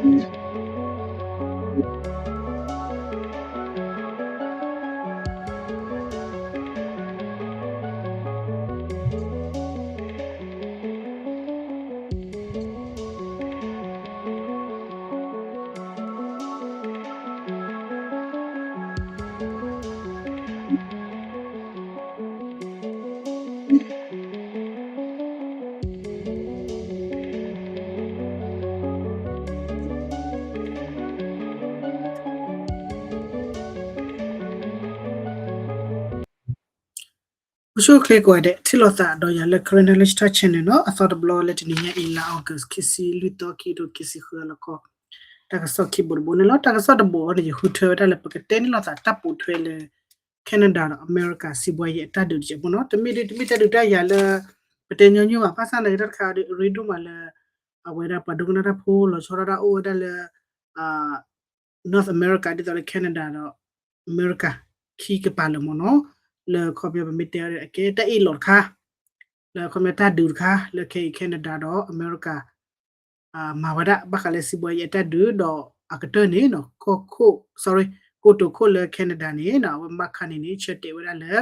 အိၣ်ဆူၣ်အိၣ်ချ့ကိးဂၤဒဲး ထံၣ်လိာ်သးဒီးယၤလၢ Karen Knowledge Talk Channel နီၤ, အသီတဘျီလၢတနံၤညါအံၤ လါ August ခံဆံလွံၢ်သီ ခံကထိခံဆံဃုအလီၢ်ခီ, တၢ်ကစီၣ်ခံဘိတဘိန့ၣ်လီၤ. တၢ်ကစီၣ်တဘိအံၤန့ၣ် ယဃုထၢဝဲဒၣ်လၢ ပကတဲန့ၢ်လိာ်သးတၢ်ပိာ်ထွဲလၢ Canada ဒီးအမဲရကၤ စံးဘှါယဲၢ်အတၢ်ဒုးတစဲးဖိနီၤ. တမ့ၢ်ဒုး တမ့ၢ်တၢ်ဒုးတၢ်ယၤလၢ ပတဲညီနုၢ်ဘၣ်, ဘၣ်ဆၣ်သနာ်က့ တၢ်တခါဒီး အရ့ဒိၣ်မးလၢ အဝဲဒၣ်ပှၤဒိကနၣ်တၢ်ဖိ လီၤဆီဒၣ်တၢ်အိၣ်ဝဲဒၣ်လၢ North America ဒ်သိးလၢ Canada ဒီးအမဲရကၤ ခံကပၤလၢာ်မ့ၢ်နီၤ, လၢခီပညီပမ့ၢ်တဲအီၤဒီး အကဲတၢ်အ့ၣ်လိာ်တခါ, လၢခီပညီတၢ်ဒုးတခါ လၢခဲအံၤ Canada ဒီးအမဲရကၤ မၤဝဲဒၣ် ဘၣ်ဃးလၢစံးဘှါယဲၢ်အတၢ်ဒုးဒီးအကတၢၢ်န့ၣ်နီၤ, ကီၢ်ခိၣ် sorry ကိတိာ်ခိၣ်လၢ Canada န့ၣ်နီၤ, အဝဲ Mark Carney န့ၣ် ဆၢတဲာ်ဝဲဒၣ်လၢ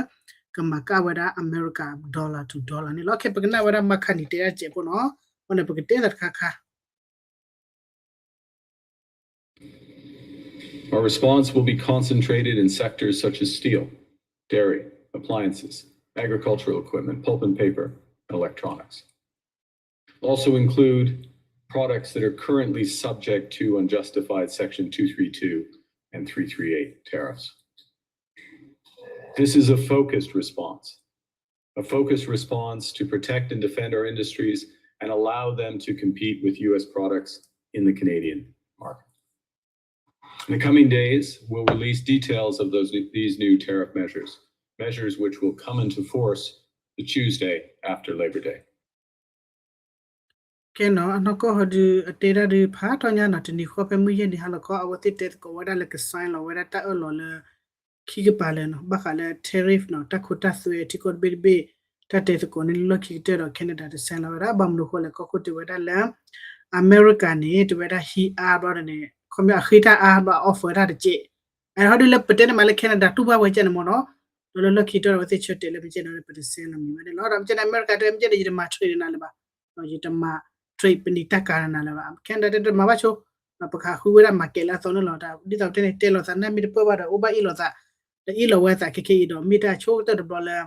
ကမၤကၣ်ဝဲဒၣ်အမဲရကၤ dollar to dollar န့ၣ်လီၤ. ခဲပကနၣ်ဝဲဒၣ် Mark Carney တဲဒၣ်တစဲးဖိနီၤ, အဃိန့ၣ် ပကတဲသးတခါခါ Our response will be concentrated in sectors such as steel, dairy, appliances, agricultural equipment, pulp and paper, and electronics. Also include products that are currently subject to unjustified Section two three two and three three eight tariffs. This is a focused response, a focused response to protect and defend our industries and allow them to compete with U S products in the Canadian market. In the coming days, we'll release details of those, these new tariff measures, measures which will come into force the Tuesday after Labor Day. ကဲနီၤ, အနီၢ်ကီၢ်ဟီဒုး အတဲဒၣ်ဒုးဖးထီညါနီၤ, တနံၤဃီဖဲမုၢ်ယဲၢ်နံၤဟါလီၤခီ အဝဲသ့ၣ်တဲသကိးဝဲဒၣ်လၢက sign လီၤဝဲဒၣ်တၢ်အၢၣ်လီၤလၢ ခံကပၤလၢာ်နီၤ, ဘၣ်ဃးလၢ tariff နီၤ, တၢ်ခိတၢ်သွဲထံကီၢ်တဘ့ၣ်တဘ့ၣ် တၢ်တဲသကိးန့ၣ် လၢခံကတၢၢ်ဒီး Canada တ sign လီၤဝဲဒၣ်. ဘၣ်မနုၤအဃိလဲၣ်, ကီၢ်ခိၣ်တဲဝဲဒၣ်လၢ အမဲရကၤန့ၣ် တဲဝဲဒၣ်ဟံးအါဘျီန့ၣ် ခီပညီအဃ့တၢ်အါဘျီ offer တၢ်တစဲး, အဟီဒုးလၢပတဲန့ၣ်မးလၢ Canada တူၢ်ဘၣ်ဝဲကဲန့ၣ်မ့ၢ်နီၤ, ဒီးလၢလီၢ်ခံကတၢၢ်ဒီး အဝဲသ့ၣ်ဆၢတဲာ်လၢမ့ၢ်ကဲန့ၣ် ပတ sign လီၤမံၤဝဲန့ၣ်လီၤ. ဒီးမ့ၢ်ကဲန့ၣ် အမဲရကၤတဲ မ့ၢ်ကဲန့ၣ် ယတမၤ trade နၤလၢၤဘၣ်, ယတမၤ trade ပနံာ်တၢ်ကၤနၤလၢၤဘၣ်. Canada တဲတမၤဘၣ်ဆိ, ပကဟးဃုဝဲဒၣ် market လၢအသီန့ၣ်လီၤ. ဒ်သိးပတဲန့ၣ် တဲလိာ်သးနၢ်မ့ၢ်တပၢၢ်ဘၣ်ဒီး အိၣ်ဘၣ်အ့ၣ်လိာ်သး, ဒီးအ့ၣ်လိာ်ဝဲသးခဲခဲအံၤဒီး မ့ၢ်တၢ်ဆိကတၢၢ်တဘျီလၢ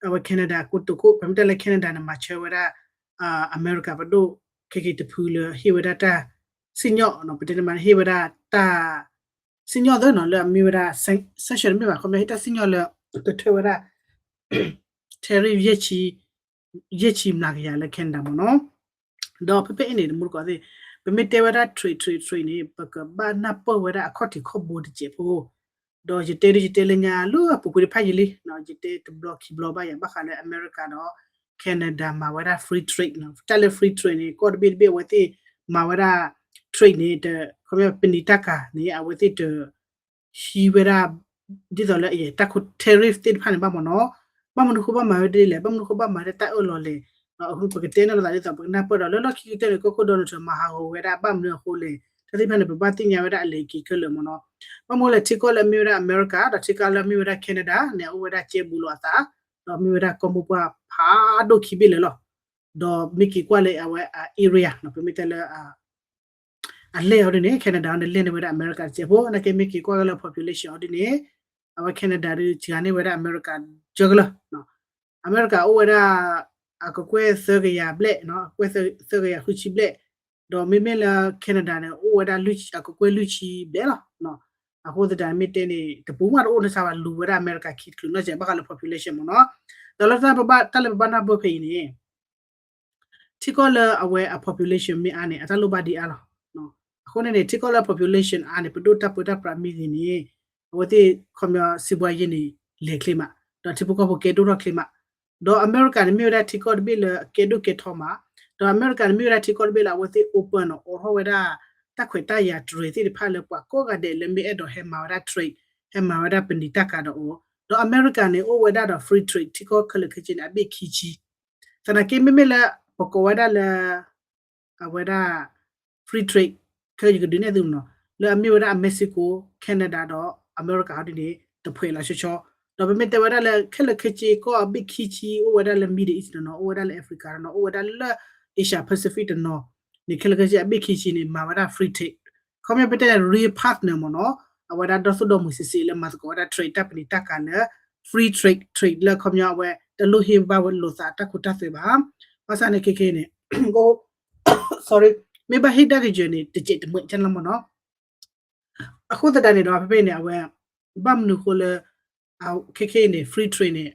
အဝဲ Canada ကိတိာ်ခိၣ် ပမ့ၢ်တဲလၢ Canada န့ၣ် မၤဆၢဝဲဒၣ် အမဲရကၤပဒိၣ် ခဲက့ၤတဖုလၢဟ့ၣ်ဝဲဒၣ်တၢ်စံၣ်ညီၣ်နီၤ, ပတဲန့ၣ်မး ဟ့ၣ်ဝဲဒၣ်တၢ်စံၣ်ညီၣ်သ့နီၤ, လၢအမ့ၢ်ဝဲဒၣ် sanction တမ့ၢ်ဘၣ်, ခီပညီဟ့ၣ်တၢ်စံၣ်ညီၣ်လၢ ကထၢဝဲဒၣ် tariff ယဲၢ်ဆံ ယဲၢ်ဆံမျးကယၤလၢ Canada မ့ၢ်နီၤ. ဒီးဖဲဖဲအံၤန့ၣ် တမူတကိးသ့ၣ် ပမ့ၢ်တဲဝဲဒၣ် trade trade trade န့ၣ် ပကဘၣ်နၢ်ပၢၢ်ဝဲဒၣ်အခီၣ်ထံးခီၣ်ဘိတစဲးဖိ, ဒီးယတဲဒ်ယတဲလၢညါလၢအပူၤကွံာ်တဖၣ်ယံာ်လံ, ယတဲတဘျီခံဘျီဘၣ်ယၤ ဘၣ်ဃးလၢအမဲရကၤဒီး Canada မၤဝဲဒၣ် free trade နီၤ, တၢ်လၢ free trade န့ၣ် ကီၢ်တဘ့ၣ်တဘ့ၣ်အဝဲသ့ၣ်မၤဝဲဒၣ် trade န့ၣ် တ ခီပညီပနံာ်တၢ်ကၤန့ၣ် အဝဲသ့ၣ်တ ဟံးဝဲဒၣ် ဒ်သိးလၢအတၢ်ခိ tariff သ့ၣ်တဖၣ်န့ၣ်ဘၣ်မ့ၢ်နီၤ. ဘၣ်မနုၤဃိဘၣ်မၤဝဲဒ်လဲၣ်, ဘၣ်မနုၤဃိဘၣ်မၤဝဲဒ်တၢ်အၢၣ်လီၤလဲၣ်, အဃိပကတဲန့ၢ်လိာ်သးဒ်သိး ပကနၢ်ပၢၢ်ဒီး လၢလီၢ်ခံကတၢၢ်န့ၣ် ကီၢ်ခိၣ် Donald Trump မၤဟးဂီၤဝဲဒၣ် ဘၣ်မနုၤအဃိလဲၣ်, တၢ်သ့ၣ်တဖၣ်န့ၣ် ပဘၣ်သ့ၣ်ညါဝဲဒၣ်အလဲၤက့ၤခဲလၢာ်မ့ၢ်နီၤ. ဘၣ်မနုၤလဲၣ် ထံကီၢ်လၢအမ့ၢ်ဝဲဒၣ်အမဲရကၤ ဒီးထံကီၢ်လၢအမ့ၢ်ဝဲဒၣ် Canada န့ၣ် အအိၣ်ဝဲဒၣ်ကဲဘူးလိာ်အသး, ဒီးမ့ၢ်ဝဲဒၣ်ကီၢ်မိၢ်ပှၢ်ဖးဒိၣ်ခံဘ့ၣ်လၢာ်လီၤ. ဒီးမ့ၢ်က့ၤကွၢ်လၢအဝဲအ area နီၤ, ပမ့ၢ်တဲလၢ အလဲၢ်အီၤဒ်န့ၣ် Canada အီၤန့ၣ် လဲၢ်န့ၢ်ဝဲဒၣ်အမဲရကၤတစဲးဖိ, နာ်က့မ့ၢ်က့ၤကွၢ်က့ၤလၢ population အီၤဒ်န့ၣ် အဝဲ Canada ဒုးစှၤန့ၢ်ဝဲဒၣ်အမဲရကၤယဲၢ်ကလၢာ်. အမဲရကၤအိၣ်ဝဲဒၣ် အကကွဲၢ်သၢကယၤဘျဲၣ်, အကကွဲၢ်သၢကယၤဃုဆံဘျဲၣ်, ဒီးမ့မ့ၢ်လၢ Canada န့ၣ် အိၣ်ဝဲဒၣ်အကကွဲၢ်လွံၢ်ဆံဘျဲၣ်လီၤ. အဃိသတးမ့ၢ်တဲန့ၣ် တပူၤမးတအိၣ်နီတဆါဘၣ် လူၤဝဲဒၣ်အမဲရကၤခံတချုးနီတစဲး ဘၣ်ဃးလၢ population မ့ၢ်နီၤ. ဒီးလၢတၢ်လၢပဘၣ်နၢ်ပၢၢ်ဖဲအံၤန့ၣ် ထံကီၢ်လၢအဝဲအ population မ့ၢ်အါန့ၣ် အတၢ်လိၣ်ဘၣ်ဒံးအါလီၤ. အဃိန့ၣ်န့ၣ် ထံကီၢ်လၢ population အါန့ၣ် ပဒိၣ်တၢ်ပၢတၢ်ပြးမ့ၢ်ဂ့ၤန့ၣ် အဝဲသ့ၣ်ခီပညီစံးဘှါယဲၢ်န့ၣ် လဲၤချ့မး, ဒီးထံဖိကီၢ်ဖိကဲဒိၣ်ထီၣ်ချ့မး. ဒီးအမဲရကၤန့ၣ်မ့ၢ်ဝဲဒၣ်ထံကီၢ်တဘ့ၣ်လၢအကဲဒိၣ်ကဲထီမး, ဒီးအမဲရကၤန့ၣ်မ့ၢ်ဝဲဒၣ်ထံကီၢ်တဘ့ၣ်လၢအဝဲသ့ၣ် open ဒီးအိးထီၣ်ဝဲဒၣ် တၢ်ခွဲးတၢ်ယာ်တြဲၤသ့ၣ်တဖၣ်လၢပှၤကိးဂၤဒဲးလၢမ့ၢ်အဲၣ်ဒိးဟဲမၤဝဲဒၣ် trade ဟဲမၤဝဲဒၣ်ပနံာ်တၢ်ကၤဒီးအိၣ်, ဒီးအမဲရကၤန့ၣ် အိၣ်ဝဲဒၣ်ဒီး free trade ထံကီၢ်ခဲလၢာ်ခဲဆ့န့ၣ် အဘ့ၣ်ခံဆံ. သနာ်က့မ့မ့ၢ်လၢ ပကိးဝဲဒၣ်လၢ အဝဲဒၣ် free trade ခဲကဒုးနဲၣ်သုနီၤ လၢအမ့ၢ်ဝဲဒၣ် Mexico, Canada ဒီး America ဟီဒ်န့ၣ် တဖှဲးလီၤဆီဆီ, ဒီးပမ့ၢ်တဲဝဲဒၣ်လၢ ခဲလၢာ်ခဲဆ့ကီၢ်အဘ့ၣ်ခံဆံ အိၣ်ဝဲဒၣ်လၢ Middle East တနီၤ, အိၣ်ဝဲဒၣ်လၢ Africa တနီၤ, အိၣ်ဝဲဒၣ်လၢ Asia Pacific တနီၤန့ၣ် ခဲလၢာ်ခဲဆ့အဘ့ၣ်ခံဆံန့ၣ် မၤဝဲဒၣ် free trade, ခီပညီပတဲလၢ real partner မ့ၢ်နီၤ, အဝဲဒၣ်ဒီသိၣ်ဒီမုၢ်စံးစ့းလၢမၤသကိးဝဲဒၣ် trade တၢ်ပနံာ်တၢ်ကၤလၢ free trade, trade လၢခီပညီအဝဲတလိၣ်ဟ့ၣ်ဘၣ်ဝဲလိာ်သးတၢ်ခိတၢ်သွဲဘၣ်, ဘၣ်ဆၣ်န့ၣ်ခဲခဲအံၤန့ၣ် sorry, မ့ၢ်ဘၣ်ဟ့ၣ်ဒၣ်ကယၢၤန့ၣ် တစဲးတမှဲးကလီမ့ၢ်နီၤ, အဃိသတးန့ၣ်ဒီး ဖဲဖဲန့ၣ် အဝဲ ဘၣ်မနုၤအဃိလၢ ခဲခဲအံၤန့ၣ် free trade န့ၣ်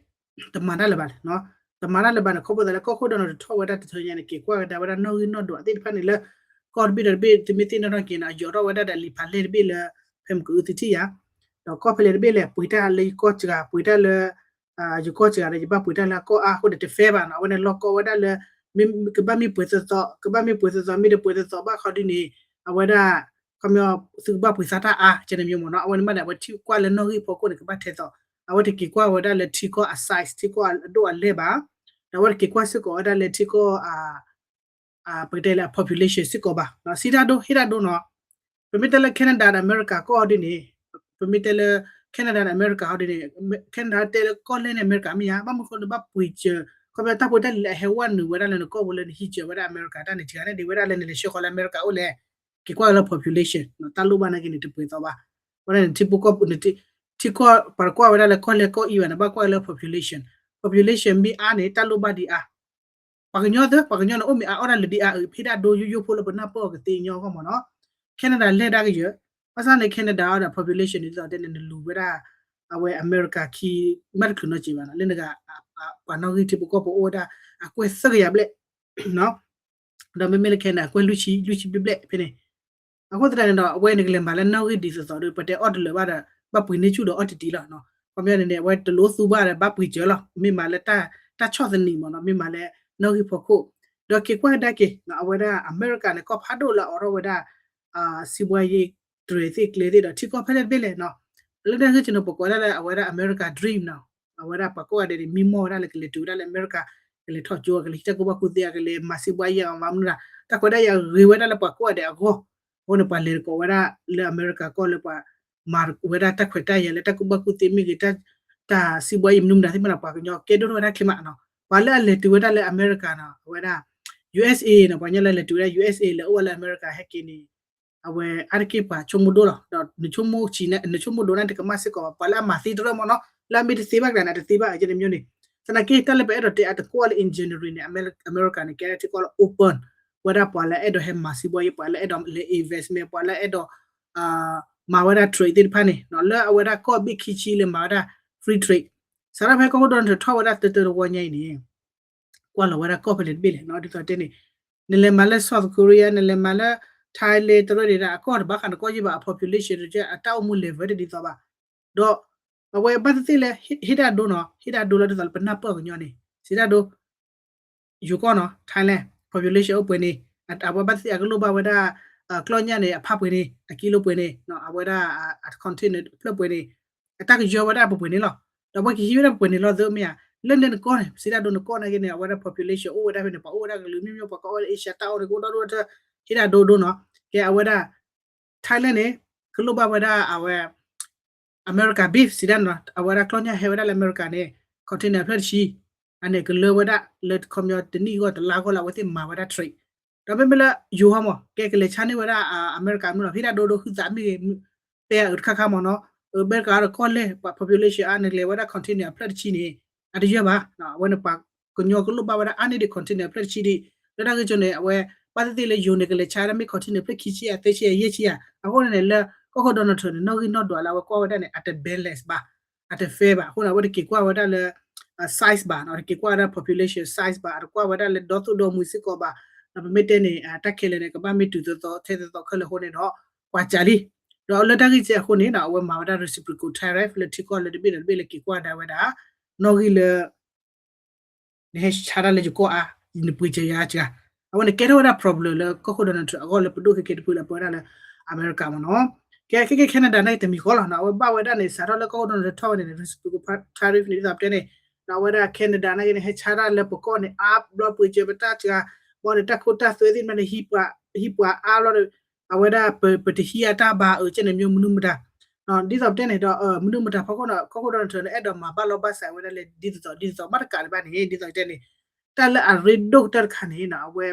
တမၤတၢ်လၢၤဘၣ်လဲၣ်, တမၤတၢ်လၢၤဘၣ်န့ၣ် ခီဖျိသးလၢကီၢ်ခိၣ်ဒီးနီၤတထီၣ်ဝဲဒၣ်တထၢညါန့ၣ် က့ၤကွၢ်ကဒါဝဲဒၣ်နီၣ်ဂံၢ်နီၣ်ဒွးသ့ၣ်တဖၣ်န့ၣ်လၢ ကီၢ်တဘ့ၣ်ဒီးတဘ့ၣ် သုမ့ၢ်သ့ၣ်နီၣ်ထီၣ်က့ၤန့ၣ် အယိးထီၣ်ဝဲဒၣ်ဒီးလံာ်ဖးလဲၢ်တဘ့ၣ်လၢ ဖဲမ့ၢ်ကအုးသုထံၣ်ယၤ ဒီးကီၢ်ဖဲလဲၣ်တဘ့ၣ်လဲၣ် ပှ့ၤတၢ်လၢယကီၢ်စှၤ ပှ့ၤတၢ်လၢ ယကီၢ်စှၤဒီး ယဘၣ်ပှ့ၤတၢ်လၢအကီၢ်အါအဃိဒီးတfairဘၣ်နီၤ, အဝဲန့ၣ်လီၢ်ကီဝဲဒၣ်လၢ မ့ၢ်ကဘၣ်မ့ၢ်ပှဲၤသီသီ ကဘၣ်မ့ၢ်ပှဲၤသီသီ မ့ၢ်တပှဲၤသီသီဘၣ်ခီဒ်န့ၣ် အဝဲဒၣ် ခီပညီ သုကဘၣ်ပှ့ၤသီတၢ်အါ ကဲန့ၣ်မ့ၢ်မ့ၢ်နီၤ, အဝဲန့ၣ်မးန့ၣ် အဝဲထံၣ်ကွၢ်လၢနီၣ်ဂံၢ်ဖီခိၣ်န့ၣ် ကဘၣ်ထဲသိး, အဝဲတက့ၤကွၢ်ဝဲဒၣ်လၢထံကီၢ်အsize ထံကီၢ်အဒိၣ်အလဲၢ်ဘၣ်, ဒီးအဝဲတက့ၤကွၢ်စ့ၢ်ကီးဝဲဒၣ်လၢထံကီၢ် ပကတဲလၢအpopulationစ့ၢ်ကီးဘၣ်, စံးတၢ်ဒိ ဟ့ၣ်တၢ်ဒိနီၤ, ပမ့ၢ်တဲလၢ Canada ဒီး America ကီၢ်ဒ်န့ၣ်, ပမ့ၢ်တဲလၢ Canada ဒီး America ဟီဒ်န့ၣ်, Canada တဲလၢကီၢ်လဲၢ်န့ၣ် America မ့ၢ်ဧါ, ဘၣ်မနုၤဃိနဘၣ်ပှ့ၤစၢၤ, ခီဖျိတၢ်ဖိတၢ်လံၤလၢအဟဲဝဲနုာ်ဝဲဒၣ်လၢနကီၢ်ပူၤလၢနဟံးစၢၤဝဲဒၣ် America တၢ်န့ၣ် တဂၤန့ၣ်ဒ်ဝဲဒၣ်လၢနလဲၤဆှၢဃီၤလၢ America အိၣ်လဲၣ်, က့ၤကွၢ်ဝဲလၢ population တၢ်လိၣ်ဘၣ်နာ်က့န့ၣ် တပှဲၤသီဘၣ်, ဝဲဒၣ်န့ၣ် ထံဖိကီၢ်ဖိ ထံကီၢ် ပှၤတကွၢ်ဝဲဒၣ်လၢကီၢ်လဲၢ်ကီၢ်အံၤဘၣ်န့ၣ် ဘၣ်ကွၢ်လၢ population, population မ့ၢ်အါန့ၣ် တၢ်လိၣ်ဘၣ်ဒံးအါ ပှၤကညီသ့ ပှၤကညီန့ၣ် အိၣ်မ့ၢ်အါအီၣ်တၢ်လၢာ်ဒံးအါအုး ဖဲဒၣ်ဒိယိယိဖိလၢပနၢ်ပၢၢ်အီၤကသ့ညီအဂီၢ်မ့ၢ်နီၤ, Canada လဲၢ်ဒၣ်ကယၢၤ, ဘၣ်ဆၣ်န့ၣ် Canada အီၤဒီး population န့ၣ် ဒ်သိးတဲန့ၣ် နလူၤဝဲဒၣ် အဝဲ America ခံ မ့ၢ်တချုးနီတစဲးဘၣ်နီၤ, လၢနဂၤ ပှၤနီၣ်ဂံၢ်ထံဖိကီၢ်ဖိအိၣ်ဝဲဒၣ် အကွဲၢ်သၢကယၤဘျဲၣ် ဒီးမ့မ့ၢ်လၢ Canada အကွဲၢ်လွံၢ်ဆံ လွံၢ်ဆံဘျဲၣ်ဘျဲၣ်ဖဲန့ၣ်, အဃိသတးန့ၣ်ဒီး အဝဲန့ၣ်ကလဲၤမၤလၢနီၣ်ဂံၢ်ဒ်သိးသိးဒီး ပတဲအီၣ်တလၢာ်ဘၣ်ဒီး ဘၣ်ပှ့ၤန့ၢ်ဆူၣ်ဒီးအီၣ်တတံၤလီၤ, ခီပညီန့ၣ်န့ၣ် အဝဲတလိၣ်သူဘၣ်ဒီး ဘၣ်ပှ့ၤစၢၤလီၤ, မ့ၢ်မၤလၢ တၢ်ဆီၣ်သနံးမ့ၢ်နီၤ, မ့ၢ်မၤလၢနီၣ်ဂံၢ်ဖီခိၣ်, ဒီးက့ၤကွၢ်ကဒါက့ၤ အဝဲဒၣ် America န့ၣ် ကီၢ်ဖးဒိၣ်လၢအအိးထီၣ်ဝဲဒၣ် စီးပွားရေး trade သ့ၣ်ကျဲသ့ၣ်ဒီး ထံကီၢ်ဖဲလဲၣ်တဘ့ၣ်လဲၣ်နီၤ, လၢတၢ်ဂ့ၢ်ကန့ၣ် ပကိးဒၣ်လၢအဝဲဒၣ် America dream နီၤ, အဝဲဒၣ်ပှၤကိးဂၤဒဲးန့ၣ် မံမီၢ်ဝဲဒၣ်လၢကလဲၤတုၤဝဲဒၣ်လၢ America ကလဲၤထီၣ်ကၠိ ကလဲၤဟံးတၢ်ကူၣ်ဘၣ်ကူၣ်သ့ ကလဲၤမၤစီးပွားရေး မၤမနုၤဒၣ် တၢ်ခွဲးတၢ်ယာ်ဂ့ၤဝဲဒၣ်လၢပှၤကိးဂၤဒဲးအဂီၢ်, အဃိန့ၣ် ပှၤလဲၤတကိးဝဲဒၣ်လၢ America ကီၢ်လၢပှၤ မၤဝဲဒၣ်တၢ်ခွဲးတၢ်ယာ်လၢတၢ်ကူၣ်ဘၣ်ကူၣ်သ့မ့ၢ်ဂ့ၤ တၢ် စီးပွားရေး မနုၤမတၤသ့ၣ်မတၤ ပှၤကညီကဲဒိၣ်ထီၣ်ဝဲဒၣ်ချ့မးနီၤ, ပှၤလၢအလဲၤတုၤဝဲဒၣ်လၢ America နီၤ အဝဲဒၣ် USA နီၤ, ပှၤကညီလၢလဲၤတုၤဝဲဒၣ် USA လဲၤအိၣ်ဝဲလၢ America ဟဲက့ၤန့ၣ် အဝဲအါတက့ၢ်ပှၤဆိကမိၣ်ဒိၣ်လီၤ, ဒီးနဆိကမိၣ်ဆံး နဆိကမိၣ်ဒိၣ်န့ၣ် တကမၣ်စ့ၢ်ကီးဘၣ်, ပှၤလၢအမၤသ့တရၢၣ်မ့ၢ်နီၤ, လၢအမ့ၢ်တသ့ဘၣ်ကဒါန့ၣ် အတသ့ဘၣ် ကဲန့ၣ်မ့ၢ်န့ၣ်, သနာ်က့ တၢ်လၢပအဲၣ်ဒိးတဲအတကွီၢ်လၢ engineering န့ၣ် America န့ၣ် ကဲထံကီၢ်လၢ open ဝဲဒၣ်ပှၤလၢအဲၣ်ဒိးဟဲမၤစီးပွားရေး ပှၤလၢအဲၣ်ဒိးလဲၤ investment ပှၤလၢအဲၣ်ဒိး မၤဝဲဒၣ် trade သ့ၣ်တဖၣ်န့ၣ် လၢအဝဲဒၣ်ကီၢ်ဘ့ၣ်ခံဆံလၢမၤဝဲဒၣ် free trade, စးထီၣ်ဖဲကီၢ်ခိၣ်ဒီနထၢၣ်ထီၣ်ဝဲဒၣ်တၢတၢတဝီညါအံၤန့ၣ် ကွၢ်လီၤဝဲဒၣ်ကီၢ်ဖဲလဲၣ်တဘ့ၣ်လဲၣ် ဒ်သိးတဲန့ၣ်, နလဲၤမၤလၢ South Korea နလဲၤမၤလၢ Thailand တရၢၣ်ဒၣ် အကီၢ်တဘၣ်ဃးနကီၢ်ယံၢ်ဘၣ် အ population အတၢ်အိၣ်မူ level တဒ်သိးဘၣ်, ဒီး အဝဲဘၣ်သ့ၣ်သ့ၣ်လၢ ဟ့ၣ်တၢ်ဒိနီၤ ဟ့ၣ်တၢ်ဒိလၢဒ်သိးလၢပနၢ်ပၢၢ်ကညီန့ၣ် စံးတၢ်ဒိ ယိၤကီၢ်နီၤ Thailand population အိၣ်ပှဲၤန့ၣ် အဝဲဘၣ်သ့ၣ်အကလိၣ်ဘၣ်ဝဲဒၣ် ကျီၢ်ညၣ်န့ၣ် အဖးပှဲၤန့ၣ် အကံလိပှဲၤန့ၣ် အဝဲဒၣ် အ container ဖျၢၣ်ပှဲၤန့ၣ် အတၢ်ကယီဝဲဒၣ်ပှဲၤပှဲၤန့ၣ်လီၤ. ဒီးပှၤကဟံးဝဲဒၣ်ပှဲၤပှဲၤန့ၣ်လီၤသ့မ့ၢ်ဧါ, လၢန့ၣ်နကီၢ်န့ၣ် စံးတၢ်ဒိနကီၢ်နာ်က့န့ၣ် အဝဲဒၣ် population အိၣ်ဝဲဒၣ်ဖဲန့ၣ် ပှၤအိၣ်ဝဲဒၣ်ကလုာ်မ့ၢ်မ့ၢ် ပှၤကအိၣ်လၢ Asia တၢ်အိၣ်န့ၣ် ကအိၣ်ဒီဒူၣ်တၢ် ဟ့ၣ်တၢ်ဒိဒိနီၤ. ကဲအဝဲဒၣ် Thailand န့ၣ် ကလိၣ်ဘၣ်ဝဲဒၣ်အဝဲ America beef စံးတၢ်နီၤ အဝဲဒၣ်ကျီၢ်ညၣ်ဟဲဝဲဒၣ်လၢ America န့ၣ် container ဖျၢၣ်တဆံ အန့ၣ်ကလၢဝဲဒၣ်လၢခီပညီတနံၣ်အဂီၢ်တလါအဂီၢ်လၢအဝဲသ့ၣ်မၤဝဲဒၣ် trade ဒီးမ့မ့ၢ်လၢယိၤဟီမး ကဲကလဲၤဆါန့ၢ်ဝဲဒၣ် America မ့ၢ်လီၤ ဟ့ၣ်တၢ်ဒိဒိဟုသးမ့ၢ်ဂ့ၤ ပဲအုးတခါခါမးနီၤ America ဒီးကီၢ်လဲၢ် ပှၤ population အါန့ၣ်ကလဲၤဝဲဒၣ် container အဖျၢၣ်တဆံန့ၣ် အတယၢၢ်ဘၣ် အဝဲန့ၣ်ပှၤကညီကလိၣ်ဘၣ်ဝဲဒၣ်အါန့ၢ်ဒံး container အဖျၢၣ်တဆံဒံး လၢတၢ်ဂ့ၢ်ကီန့ၣ် အဝဲ ဘၣ်သ့ၣ်သ့ၣ်လၢယိၤန့ၣ် ကလဲၤဆါဝဲဒၣ်မ့ၢ် container ဖျၢၣ်ခံဆံယဲၢ် သၢဆံယဲၢ် ယဲၢ်ဆံယဲၢ် အဃိန့ၣ်န့ၣ် လၢကီၢ်ခိၣ် Donald Trump န့ၣ် နီၣ်ဂံၢ်နီၣ်ဒွးလၢအဝဲကွၢ်ဝဲဒၣ်န့ၣ် အတ balance ဘၣ် အတ fair ဘၣ် အဃိန့ၣ် အဝဲတက့ၤကွၢ်ဝဲဒၣ်လၢ size ဘၣ် တက့ၤကွၢ်ဝဲဒၣ် population size ဘၣ် အတကွၢ်ဝဲဒၣ်လၢဒီသိၣ်ဒီမှံစ့ၢ်ကီးဘၣ် ဒီးပမ့ၢ်တဲန့ၣ် တၢ်ခဲလၢာ်န့ၣ် ကဘၣ်မ့ၢ်တုၤသိးသိး ထဲသိးသိးခဲလၢာ်အဃိန့ၣ်ဒီး ပှၤစးလံ ဒီးလၢတၢ်ဂ့ၢ်စဲအဃိန့ၣ် အဝဲမၤဝဲဒၣ် reciprocal tariff လၢထံကီၢ်လၢတဘ့ၣ်ဒီးတဘ့ၣ်လၢက့ၤကွၢ်ဒၣ်ဝဲဒၣ် နီၣ်ဂံၢ်လၢ နဟဲဆါတၢ်လၢယကီၢ်အါ နပှ့ၤစၢၤယၤစှၤ အဝဲန့ၣ်ကဲထီၣ်ဝဲဒၣ် problem လၢကီၢ်ခိၣ် Donald Trump အဂီၢ်လၢပဒိၣ်ခဲကဲတဖုလၢပဝဲဒၣ်လၢ America မ့ၢ်နီၤ ကဲခဲကဲ Canada န့ၣ်တမံၤဃီလီၤနီၤ အဝဲဘၣ်ဝဲဒၣ်န့ၣ် စးထီၣ်လၢကီၢ်ခိၣ် Donald Trump ထီၣ်ဝဲန့ၣ် reciprocal tariff န့ၣ် ဒ်သိးပတဲန့ၣ် ဒီးအဝဲဒၣ် Canada န့ၣ်က့န့ၣ် ဟဲဆါတၢ်လၢပကီၢ်န့ၣ် အါဘျီပှ့ၤစၢၤပတၢ်စှၤ ဘၣ်ဒီးတၢ်ခိတၢ်သွဲသ့ၣ်တဖၣ်န့ၣ် ဟံးပှၤအါဘျီဒီး အဝဲဒၣ် ပတဟံးအတၢ်ဘါအၢကဲန့ၣ် မ့ၢ်မနုၤမတၤ ဒ်သိးပတဲန့ၣ်ဒီး မနုၤမတၤဖီခိၣ်န့ၣ် ကီၢ်ခိၣ် Donald Trump န့ၣ် အဲၣ်ဒိးမၤဘၣ်လီၢ်ဘၣ်စးဝဲဒၣ်လၢ ဒ်သိးဒ်သိး ဘၣ်တကးတဘၣ်န့ၣ် ဒ်သိးတဲန့ၣ် တၢ်လၢအရ့ဒိၣ်ကတၢၢ်တခါန့ၣ် အဝဲ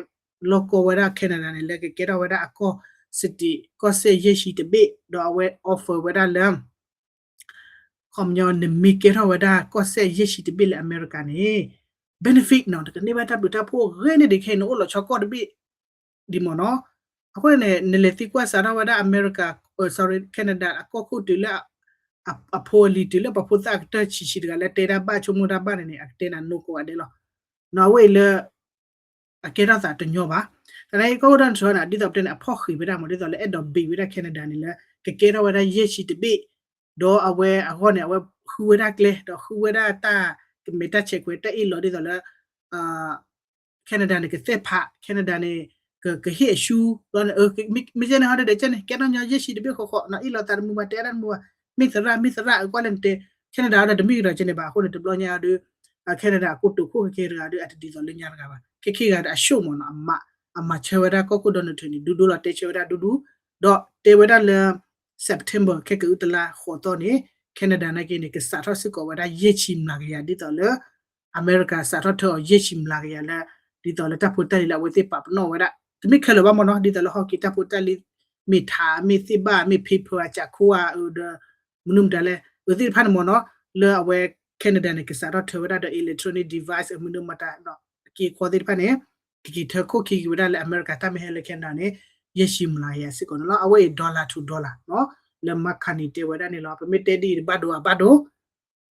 လီၢ်ကီဝဲဒၣ် Canada န့ၣ် လၢကကဲထီၣ်ဝဲဒၣ်အကီၢ် state ကီၢ်စဲၣ်ယဲၢ်ဆံတဘ့ၣ် ဒီးအဝဲ offer ဝဲဒၣ်လၢ ခီပညီ နမ့ၢ်ကဲထီၣ်ဝဲဒၣ်ကီၢ်စဲၣ်ယဲၢ်ဆံတဘ့ၣ်လၢအမဲရကၤန့ၣ် benefit နီၤ နကန့ၢ်ဘၣ်တၢ်ဘျုးတၢ်ဖှိၣ်ဂ့ၤန့ၢ်ဒံးခဲအံၤ နအိၣ်လီၤဆီကီၢ်တဘ့ၣ် ဒ်မ့ၢ်နီၤ. အဃိန့ၣ် နလဲၤသံကွၢ်စးထီၣ်ဝဲဒၣ်အမဲရကၤ sorry Canada အကီၢ်ခိၣ်တုၤလၢ အဖိအလံၤတုၤလၢပှၤဖိသၣ်အကတၢၢ်ဆံးဆံးတဂၤလၢတဲတၢ်ဘၣ်ဆိကမိၣ်တၢ်ဘၣ်န့ၣ်န့ၣ် အကတဲနၤ no ကိးဂၤဒဲးလီၤ. နီၤ အဝဲအံၤလၢ အကဲထီၣ်သးတညီဘၣ်. သနာ်က့ ကီၢ်ခိၣ် Donald Trump န့ၣ် ဒ်သိးပတဲန့ၣ် အဖီၣ်ဃံးဝဲဒၣ်မ့ၢ် ဒ်သိးလၢအဲၣ်ဒိးဘံးဝဲဒၣ် Canada န့ၣ်လၢ ကကဲထီၣ်ဝဲဒၣ်ယဲၢ်ဆံတဘ့ၣ်, ဒီးအဝဲအဂီၢ်န့ၣ် အဝဲဃုဝဲဒၣ်ကျဲ ဒီးဃုဝဲဒၣ်တၢ်ကမဲာ်တၢ်ဆဲးကွဲးတၢ်အ့ၣ်လိာ်ဒ်သိးလၢ Canada န့ၣ် ကသဲၣ်ဖး Canada န့ၣ် ကဟ့ၣ်အရှုံးဘျီန့ၣ် မ့ၢ်ကဲန့ၣ်ဟီဒ်ဒီးကဲန့ၣ် ကဲထီၣ်ညီယဲၢ်ဆံတဘ့ၣ်ဃီဃီ အ့ၣ်လိာ်သးတမုာ်ဘၣ် တဲဒၣ်တမုာ်ဘၣ် မ့ၢ်သရၣ် မ့ၢ်သရၣ် အကွၢ်လၢနတဲ Canada အီၤဒီးတမ့ၢ်ကဒီးကဲန့ၣ်ဘၣ် အဃိန့ၣ် တဘျီညါအီၤဒီး Canada အကိတိာ်ခိၣ်ခဲကဲတဂၤဒီး အတဒ်သိးလၢညါတဂၤဘၣ် ခဲခဲဂၤဒီးအရှုံးမ့ၢ်နီၤ အမၤဆၢဝဲဒၣ်ကီၢ်ခိၣ် Donald Trump န့ၣ် ဒူဒူလီၤ တဲဆၢဝဲဒၣ်ဒူဒူ ဒီးတဲဝဲဒၣ်လၢ September ခဲကအုတလါဃိးသီန့ၣ် Canada နာ်က့န့ၣ် ကစးထီၣ်စ့ၢ်ကီးဝဲဒၣ်ယဲၢ်ဆံမျးကယၤ ဒ်သိးလၢ အမဲရကၤစးထီၣ်ထၢအီၤယဲၢ်ဆံမျးကယၤလၢ ဒ်သိးလၢတၢ်ဖိတၢ်လံၤလၢအဝဲသ့ၣ်ပာ်ပနီၣ်ဝဲဒၣ် တမ့ၢ်ခဲလၢာ်ဘၣ်မ့ၢ်နီၤ ဒ်သိးလၢ hockey တၢ်ဖိတၢ်လံၤ မ့ၢ်ထး မ့ၢ်သ့ၣ်ဘၣ် မ့ၢ် paper အစးခိအဒီး မနုၤမတၤလဲၣ် အဝဲသ့ၣ်တဖၣ်န့ၣ်မ့ၢ်နီၤ လၢအဝဲ Canada န့ၣ် ကစးထီၣ်ထၢဝဲဒၣ်ဒီး electronic device အမနုၤမတၤနီၤ အက့အခွီသ့ၣ်တဖၣ်န့ၣ် ကက့ၤထၢခိၣ်ခံက့ၤဝဲဒၣ်လၢအမဲရကၤတၢ်မ့ၢ်ဟဲလၢ Canada န့ၣ် ယဲၢ်ဆံမျးကယၤစ့ၢ်ကီးန့ၣ်လီၤ. အဝဲအံၤ dollar to dollar နီၤ လၢ Mark Carney တဲဝဲဒၣ်န့ၣ်လီၤ. ပမ့ၢ်တဲဒ်အံၤတဘၣ်ဒိအဘၣ်ဒိ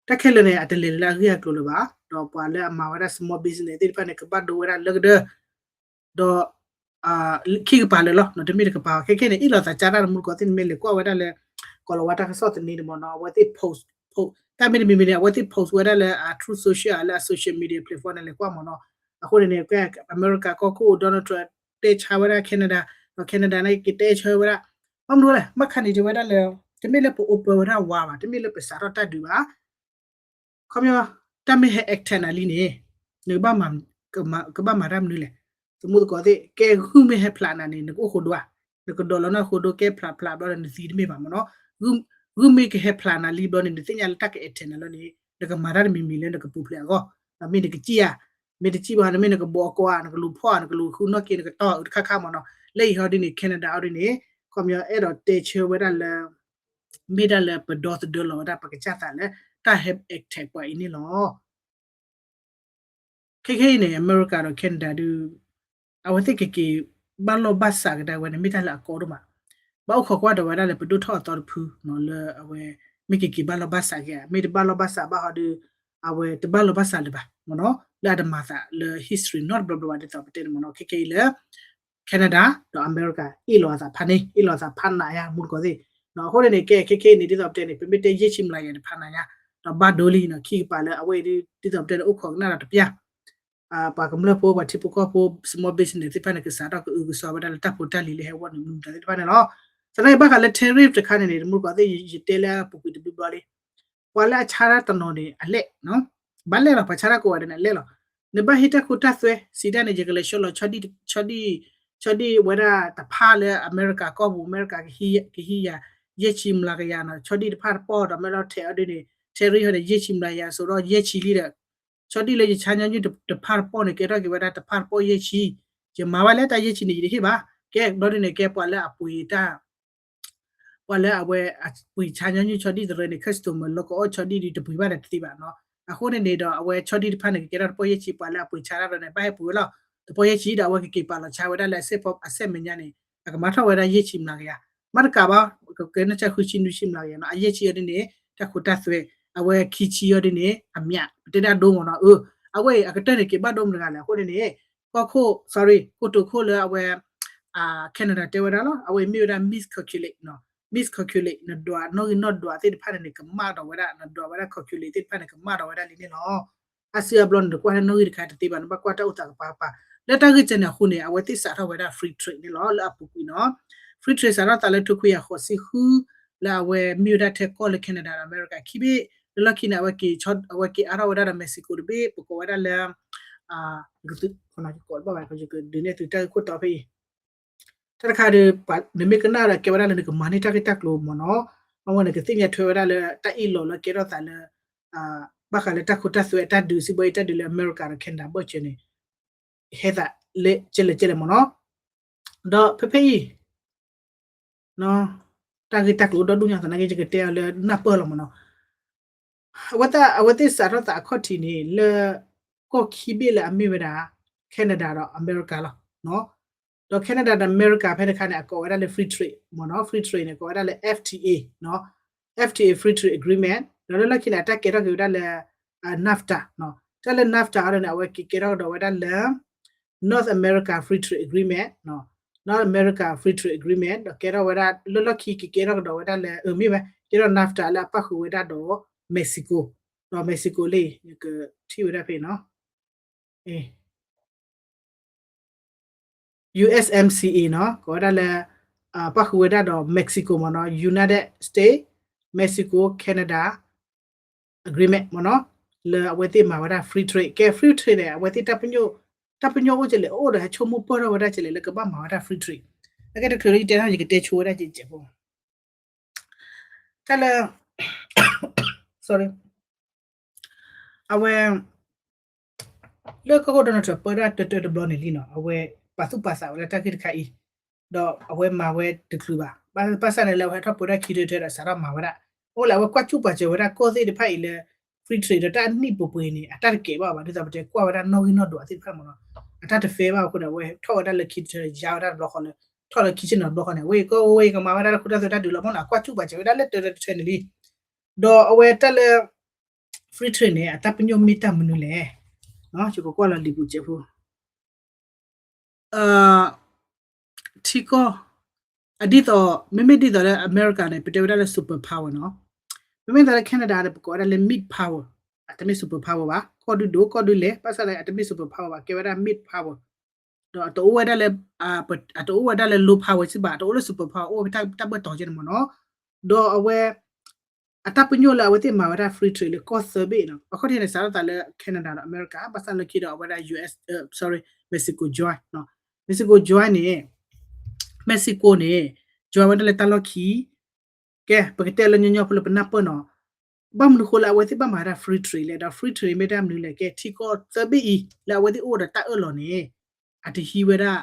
တၢ်ခဲလၢာ်န့ၣ် အတလဲၤလၢအဂ့ၢ်အကျိၤလၢၤဘၣ်, ဒီးပှၤလၢအမၤဝဲဒၣ် small business သ့ၣ်တဖၣ်န့ၣ် ကဘၣ်ဒိဝဲဒၣ်လၢကဒၢ ဒီး ခံကပၤလၢာ်လီၤ, တမ့ၢ်တကပၤဘၣ်. ခဲခဲန့ၣ် အ့ၣ်လိာ်သးကါတၢ်တမူတကိးသ့ၣ် နမ့ၢ်လဲၤကွၢ်ဝဲဒၣ်လၢ ကိၤလၤဝါတၢ်ကစီၣ်သန့တမ့ၢ်နီၤ အဝဲသ့ၣ် post, post တၢ်မ့တမံၤမံၤန့ၣ် အဝဲသ့ၣ် post ဝဲဒၣ်လၢအ Truth Social လၢအ social media platform န့ၣ် လဲၤကွၢ်မ့ၢ်နီၤ. အဃိန့ၣ်န့ၣ် အမဲရကၤကီၢ်ခိၣ် Donald Trump တဲဆါဝဲဒၣ် Canada, ဒီး Canada န့ၣ် ကတဲဆၢဝဲဒၣ် ဘၣ်မနုၤလဲၣ် Mark Carney တဲဝဲဒၣ်လၢ တမ့ၢ်လၢပအိၣ်ပၢဝဲဒၣ်ဝါဘၣ်, တမ့ၢ်လၢပစးထီၣ်တၢ်ဒုးဘၣ် ခီပညီ တၢ်မ့ၢ်ဟဲ attack နၤလံန့ၣ် နကဘၣ်မၤ, ကဘၣ်မၤတၢ်မနုၤလဲၣ်. သမူသကိးသ့ၣ် ကဲဂုၢ်မ့ၢ်ဟဲဖျးနၤန့ၣ် နကအိၣ်ဃိဒိဧါ, နကဒိးလီၤနၢ်ဃိဒိ ကဲဖျးဖျးဘျီဒီး နသံတမ့ၢ်ဘၣ်မ့ၢ်နီၤ. ဂုၢ်မ့ၢ်ကဟဲဖျးနၤလံဘျီန့ၣ် နသ့ၣ်ညါလၢတၢ်က attack နၤလီၤန့ၣ် နကမၤတၢ်တမံၤမံၤလၢနကပူၤဖျဲးအဂီၢ်, ဒီးမ့ၢ်နကစံၣ်ဧါ, မ့ၢ်တစံၣ်ဘၣ် နမ့ၢ်နကဘိးအကိးဧါ, နကလူၤဖီၣ်ဧါ, နကလူၤဃုနီၣ်က့ၤ နကတီၢ်အုးတခါခါမ့ၢ်နီၤ. လၢအံၤဟီဒ်န့ၣ် Canada အီၤဒ်န့ၣ် ခီပညီအဲၣ်ဒိးတဲဆၢဝဲဒၣ်လၢ မ့ၢ်ဒၣ်လၢပဒီသဒၢလီၤဝဲဒၣ်ပကစၢ်သးလၢ တၢ်ဟဲ attack ပှၤအံၤန့ၣ်လီၤ. ခဲခဲအံၤန့ၣ် အမဲရကၤဒီး Canada ဒုး အဝဲသ့ၣ်ကက့ၤဘၣ်လီၢ်ဘၣ်စးကဒါဝဲန့ၣ် မ့ၢ်တၢ်လၢအကီဒိၣ်မး, ဘၣ်အိၣ်ခိးကွၢ်ဒီးဝဲဒၣ်လၢပဒိၣ်ထီၣ်အသီတဖု လၢအဝဲ မ့ၢ်ကက့ၤဘၣ်လီၢ်ဘၣ်စးက့ၤဧါ, မ့ၢ်တဘၣ်လီၢ်ဘၣ်စးဘၣ်ဟီဒုး အဝဲတဘၣ်လီၢ်ဘၣ်စးလၢၤဘၣ်မ့ၢ်နီၤ, လၢအတမၤသးလၢ history နီတဘျီဘျီဘၣ် ဒ်သိးပတဲန့ၣ်မ့ၢ်နီၤ. ခဲခဲအံၤလၢ Canada ဒီးအမဲရကၤ အ့ၣ်လိာ်အသးဖးန့ၣ် အ့ၣ်လိာ်အသးဖးနးယါ မူတကိးသ့ၣ်. အဃိန့ၣ်န့ၣ် ကဲခဲခဲအံၤန့ၣ် ဒ်သိးပတဲန့ၣ် ပမ့ၢ်တဲယဲၢ်ဆံမျးကယၤန့ၣ် ဖးနးယါ ဒီးဘၣ်ဒိလံနီၤ, ခံကပၤလၢအဝဲအံၤဒ် ဒ်သိးပတဲန့ၣ် အိၣ်ခိးကနၣ်ဒီးတပျၢ် ပှၤကမျၢၢ်ဖိ ပှၤထံဖိကီၢ်ဖိ small business သ့ၣ်တဖၣ်န့ၣ် ကစးထီၣ်ကအုကစွါဝဲဒၣ်လၢတၢ်ဖိတၢ်လံၤလၢဟဲဝဲန့ၣ် မနုၤမတၤသ့ၣ်တဖၣ်န့ၣ်လီၤ. သနာ်က့ဘၣ်ဃးလၢ tariff တခါန့ၣ်န့ၣ် တမူတကိးသ့ၣ် ယတဲလၢအပူၤကွံာ်တဘျီဘျီလံ ပှၤလၢအဆါတၢ်တနီၤန့ၣ် အလဲၣ်, ဘၣ်လဲၣ်လီၤ ပှၤဆါတၢ်ကိးဂၤဒဲးန့ၣ် အလဲၣ်လီၤ. နဘၣ်ဟ့ၣ်တၢ်ခိတၢ်သွဲ စံးတၢ်န့ၣ် ယကလဲၤဆှၢလီၤ ဆီဒံၣ် ဆီဒံၣ်ဝဲဒၣ်တဖၣ်လၢအမဲရကၤကီၢ်ပူၤ အမဲရကၤကဟံးယၤ ယဲၢ်ဆံမျးကယၤနီၤ ဆီဒံၣ်တဖၣ်တပီၢ်ဒီး မ့ၢ်လီၤထဲးအီၤဒ်န့ၣ် tariff ဟီန့ၣ် ယဲၢ်ဆံမျးကယၤ စိာ်ဒီးယဲၢ်ဆံလံဒီး ဆီဒံၣ်လၢယဆါညီနုၢ်တဖၣ်တပီၢ်န့ၣ် ကဲထီၣ်က့ၤဝဲဒၣ်တဖၣ်တပီၢ်ယဲၢ်ဆံ, ယမၤဝဲလၢတၢ်ယဲၢ်ဆံန့ၣ် ယတဟ့ၣ်ဘၣ်. ကဲဘျီဒ်န့ၣ် ကဲပှၤလၢအပှ့ၤတၢ် ပှၤလၢအဝဲအပှ့ၤဆါညီနုၢ်ဆီဒံၣ်တရၢန့ၣ် customer လီၤကအီၣ်ဆီဒံၣ်ဒ်တပှ့ၤဘၣ်ဒီးတသ့ဘၣ်နီၤ. အဃိန့ၣ်န့ၣ်ဒီး အဝဲဆီဒံၣ်တဖၣ်န့ၣ် ကကဲထီၣ်တပီၢ်ယဲၢ်ဆံ ပှၤလၢအပှ့ၤဆါတၢ်တရၢန့ၣ် ဘၣ်ဟဲပှ့ၤဝဲလီၤ တပီၢ်ယဲၢ်ဆံဒီး အဝဲကက့ၤပာ်လီၤဆါဝဲဒၣ်လၢအစ့ၢ်ဖီအစ့ၢ်မဲာ်ညါန့ၣ် အကမၤထီၣ်ဝဲဒၣ်ယဲၢ်ဆံမျးကယၤ, မ့ၢ်တကးဘၣ် ကကဲနီၢ်ဆၢဃုဆံနွံဆံမျးကယၤနီၤ အယဲၢ်ဆံအီၤဒ်န့ၣ် တၢ်ခိတၢ်သွဲ, အဝဲခံဆံအီၤဒ်န့ၣ် အမျး ပတဲဒၣ်ဒိမ့ၢ်နီၤ. အဝဲအံၤအကတၢၢ်န့ၣ် က့ၤဘၣ်ဒိမတဂၤလဲၣ် အဃိန့ၣ်န့ၣ် ကီၢ်ခိၣ် sorry ကိတိာ်ခိၣ်လၢအဝဲ Canada တဲဝဲဒၣ်လီၤ အဝဲအံၤမ့ၢ်ဝဲဒၣ် miscalculate နီၤ miscalculate နဒွးနီၣ်ဂံၢ်နီၣ်ဒွးသ့ၣ်တဖၣ်န့ၣ်န့ၣ် ကမၣ်ဒီးဝဲဒၣ် နဒွးဝဲဒၣ် calculate သ့ၣ်တဖၣ်န့ၣ် ကမၣ်ဒီးဝဲဒၣ်လံန့ၣ်လီၤ. အါစုအါဘျီန့ၣ် နကွၢ်လၢနီၣ်ဂံၢ်တခါတသ့ဘၣ် နဘၣ်ကွၢ်တၢ်အိၣ်သးကပၤကပၤ လၢတၢ်ဂ့ၢ်ကဲန့ၣ်အဃိန့ၣ် အဝဲသ့ၣ်စးထီၣ်ဝဲဒၣ် free trade န့ၣ်လီၤ လၢအပူၤကွံာ်နီၤ. free trade စးထီၣ်သးလၢထိခွံကယၤဃိးဆံဃု လၢအဝဲမ့ၢ်ဝဲဒၣ်ထဲကီၢ်လၢ Canada ဒီး America ခံဘ့ၣ် လၢလီၢ်ခံန့ၣ် အဝဲက့ၤအါထီၣ်ဝဲဒၣ်ဒီး Mexico တဘ့ၣ် ပကိးဝဲဒၣ်လၢ ယကဒုးနဲၣ်သုတၢ်ဂ့ၢ်ခိၣ်တီဖဲအံၤ တၢ်တခါဒီး နမ့ၢ်ကနၣ်ဒီးကဲဝဲဒၣ်လၢနကမၤန့ၢ်တၢ်ဂ့ၢ်တၢ်ကျိၤမ့ၢ်နီၤ, အဝဲန့ၣ်ကသ့ၣ်ညါထွဲဝဲဒၣ်လၢတၢ်အ့ၣ်လိာ်လၢကဲထီၣ်သးလၢ ဘၣ်ဃးလၢတၢ်ခိတၢ်သွဲအတၢ်ဒုး စံးဘီအံၤတၢ်ဒုးလၢအမဲရကၤဒီး Canada ဘၢၣ်စၢၤန့ၣ် ဟဲသးလၢကဲလဲၣ်ကဲလဲၣ်မ့ၢ်နီၤ. ဒီးဖဲဖဲအံၤ တၢ်ဂ့ၢ်တၢ်ကျိၤအိၣ်ဒီဒူၣ်ညါသနာ်က့ ယကတဲအီၤလၢနၢ်ပၢၢ်လီၤမ့ၢ်နီၤ. အဝဲသ့ၣ်စးထီၣ်သးအခီၣ်ထံးန့ၣ် လၢကီၢ်ခံဘ့ၣ်လၢအမ့ၢ်ဝဲဒၣ် Canada ဒီးအမဲရကၤလီၤ. ဒီး Canada ဒီးအမဲရကၤဖဲတခါန့ၣ် အကိးဝဲဒၣ်လၢ free trade မ့ၢ်နီၤ, free trade န့ၣ် ကိးဝဲဒၣ်လၢ F T A နီၤ, F T A free trade agreement ဒီးလၢလီၢ်ခံန့ၣ် အတၢ်ကဲထီၣ်က့ၤဝဲဒၣ်လၢ NAFTA နီၤ, တၢ်လၢ NAFTA အီၤန့ၣ် အဝဲကကဲထီၣ်ကဒီးဝဲဒၣ်လၢ North America Free Trade Agreement, North America Free Trade Agreement ဒီးကဲထီၣ်ဝဲဒၣ် လၢလီၢ်ခံကကဲထီၣ်ကဒီးဝဲဒၣ်လၢ အမ့ၢ်ဝဲ ကဲထီၣ် NAFTA လၢအပၣ်ဃုာ်ဝဲဒၣ်ဒီး Mexico, ဒီး Mexico လၢ ယကထံၣ်ဝဲဒၣ်ဖဲနီၤ USMCA နီၤ, ကိးဝဲဒၣ်လၢ ပၣ်ဃုာ်ဝဲဒၣ်ဒီး Mexico မ့ၢ်နီၤ, United States Mexico Canada Agreement မ့ၢ်နီၤ, လၢအဝဲသ့ၣ်မၤဝဲဒၣ် free trade, ကဲ free trade န့ၣ် အဝဲသ့ၣ် တၢ်ပညိၣ်အိၣ်ကလဲၣ် အိၣ်ဒီးဟဲဆိကမိၣ်ပၢၢ်ထီၣ်ဝဲဒၣ်ကလဲၣ် လၢကဘၣ်မၤဝဲဒၣ် free trade, အကဲတချုးလၢယတဲထီၣ် ယကတဲဆိဝဲဒၣ်ကဲးဖိ တၢ်လၢ sorry, အဝဲ လၢကီၢ်ခိၣ် Donald Trump ပၢဒၣ်တၢတၢတဘျီန့ၣ်လံနီၤ, အဝဲပာ်သူၣ်ပာ်သးဝဲလၢတၢ်ဂ့ၢ်တခါအံၤ, ဒီးအဝဲမၤဝဲတချုးဘၣ်, ဘၣ်ဆၣ်န့ၣ်လၢအဝဲဟဲထီၣ်ပၢဒၣ်ခံတၢတၢဒီးစးထီၣ်မၤဝဲဒၣ်, အိၣ်လၢအဝဲကွၢ်စူၣ်ပာ်စၢၤဝဲဒၣ်ကီၢ်သ့ၣ်တဖၣ်အံၤလၢ free trade ဒီးတၢ်အနံၣ်ပှဲၤပှဲၤန့ၣ် အတၢ်တကဲးဘၣ်ဘၣ်, ဒ်သိးပတဲကွၢ်ဝဲဒၣ်နီၣ်ဂံၢ်နီၣ်ဒွးသ့ၣ်တဖၣ်မ့ၢ်နီၤ, အတၢ်တ fair ဘၣ်အဃိန့ၣ် အဝဲထီၣ်ဝဲဒၣ်လၢခံတၢ ယါဝဲဒၣ်တဘျီဃီလၢ ထီၣ်လၢခံဆ့ၣ်နီၤတဘျီဃီန့ၣ် အဝဲကီၢ်ဝဲကမၤဝဲဒၣ်လၢခိတၢ်သွဲတၢ်ဒုးလီၤမ့ၢ်နီၤ, အကွၢ်စူၣ်ပာ်စၢၤဝဲဒၣ်လၢတၢတၢတၢန့ၣ်လံ ဒီးအဝဲတၢ်လၢ free trade န့ၣ် အတၢ်ပညိၣ်မ့ၢ်တၢ်မနုၤလဲၣ်, ယကကွၢ်လီၤလံာ်ပူၤစဲးဖိ, ထံကီၢ် အဒ်သိး မ့မ့ၢ်ဒ်သိးလၢအမဲရကၤန့ၣ် ပတဲဝဲဒၣ်လၢ super power နီၤ, မ့မ့ၢ်ဒ်သိးလၢ Canada န့ၣ် ပကိးဝဲဒၣ်လၢ mid power, အတမ့ၢ် super power ဘၣ်, ကီၢ်ဒုဒိၣ် ကီၢ်ဒုလဲၢ် ဘၣ်ဆၣ်န့ၣ် အတမ့ၢ် super power ဘၣ်, ကဲဝဲဒၣ် mid power, ဒီးအတအိၣ်ဝဲဒၣ်လၢ အတအိၣ်ဝဲဒၣ်လၢ low power စ့ၢ်ဘၣ်, အတအိၣ်လၢ super power အိၣ်ဖဲတၢ်ဘၢၣ်တီၤကဲန့ၣ်မ့ၢ်နီၤ, ဒီးအဝဲ အတၢ်ပညိၣ်လၢအဝဲသ့ၣ်မၤဝဲဒၣ် free trade လၢကီၢ်သၢဘ့ၣ်နီၤ, အခီၣ်ထံးန့ၣ် စးထီၣ်သးလၢ Canada ဒီးအမဲရကၤ, ဘၣ်ဆၣ်လၢခံဒီးအဝဲဒၣ် US, sorry, Mexico join, Mexico join န့ၣ် Mexico န့ၣ် join ဝဲဒၣ်လၢတၢ်လီၢ်ခံ, ကဲ ပကတဲလၢညီညီဖိလၢပနၢ်ပၢၢ်နီၤ, ဘၣ်မနုၤဃိလၢအဝဲသ့ၣ်ဘၣ်မၤဝဲဒၣ် free trade လဲၣ်, ဒီး free trade မ့ၢ်တၢ်မနုၤလဲၣ်, ကဲထံကီၢ်သၢဘ့ၣ်အံၤ လၢအဝဲသ့ၣ်အိၣ်ဒီးတၢ်အၢၣ်လီၤန့ၣ် အတဟံးဝဲဒၣ်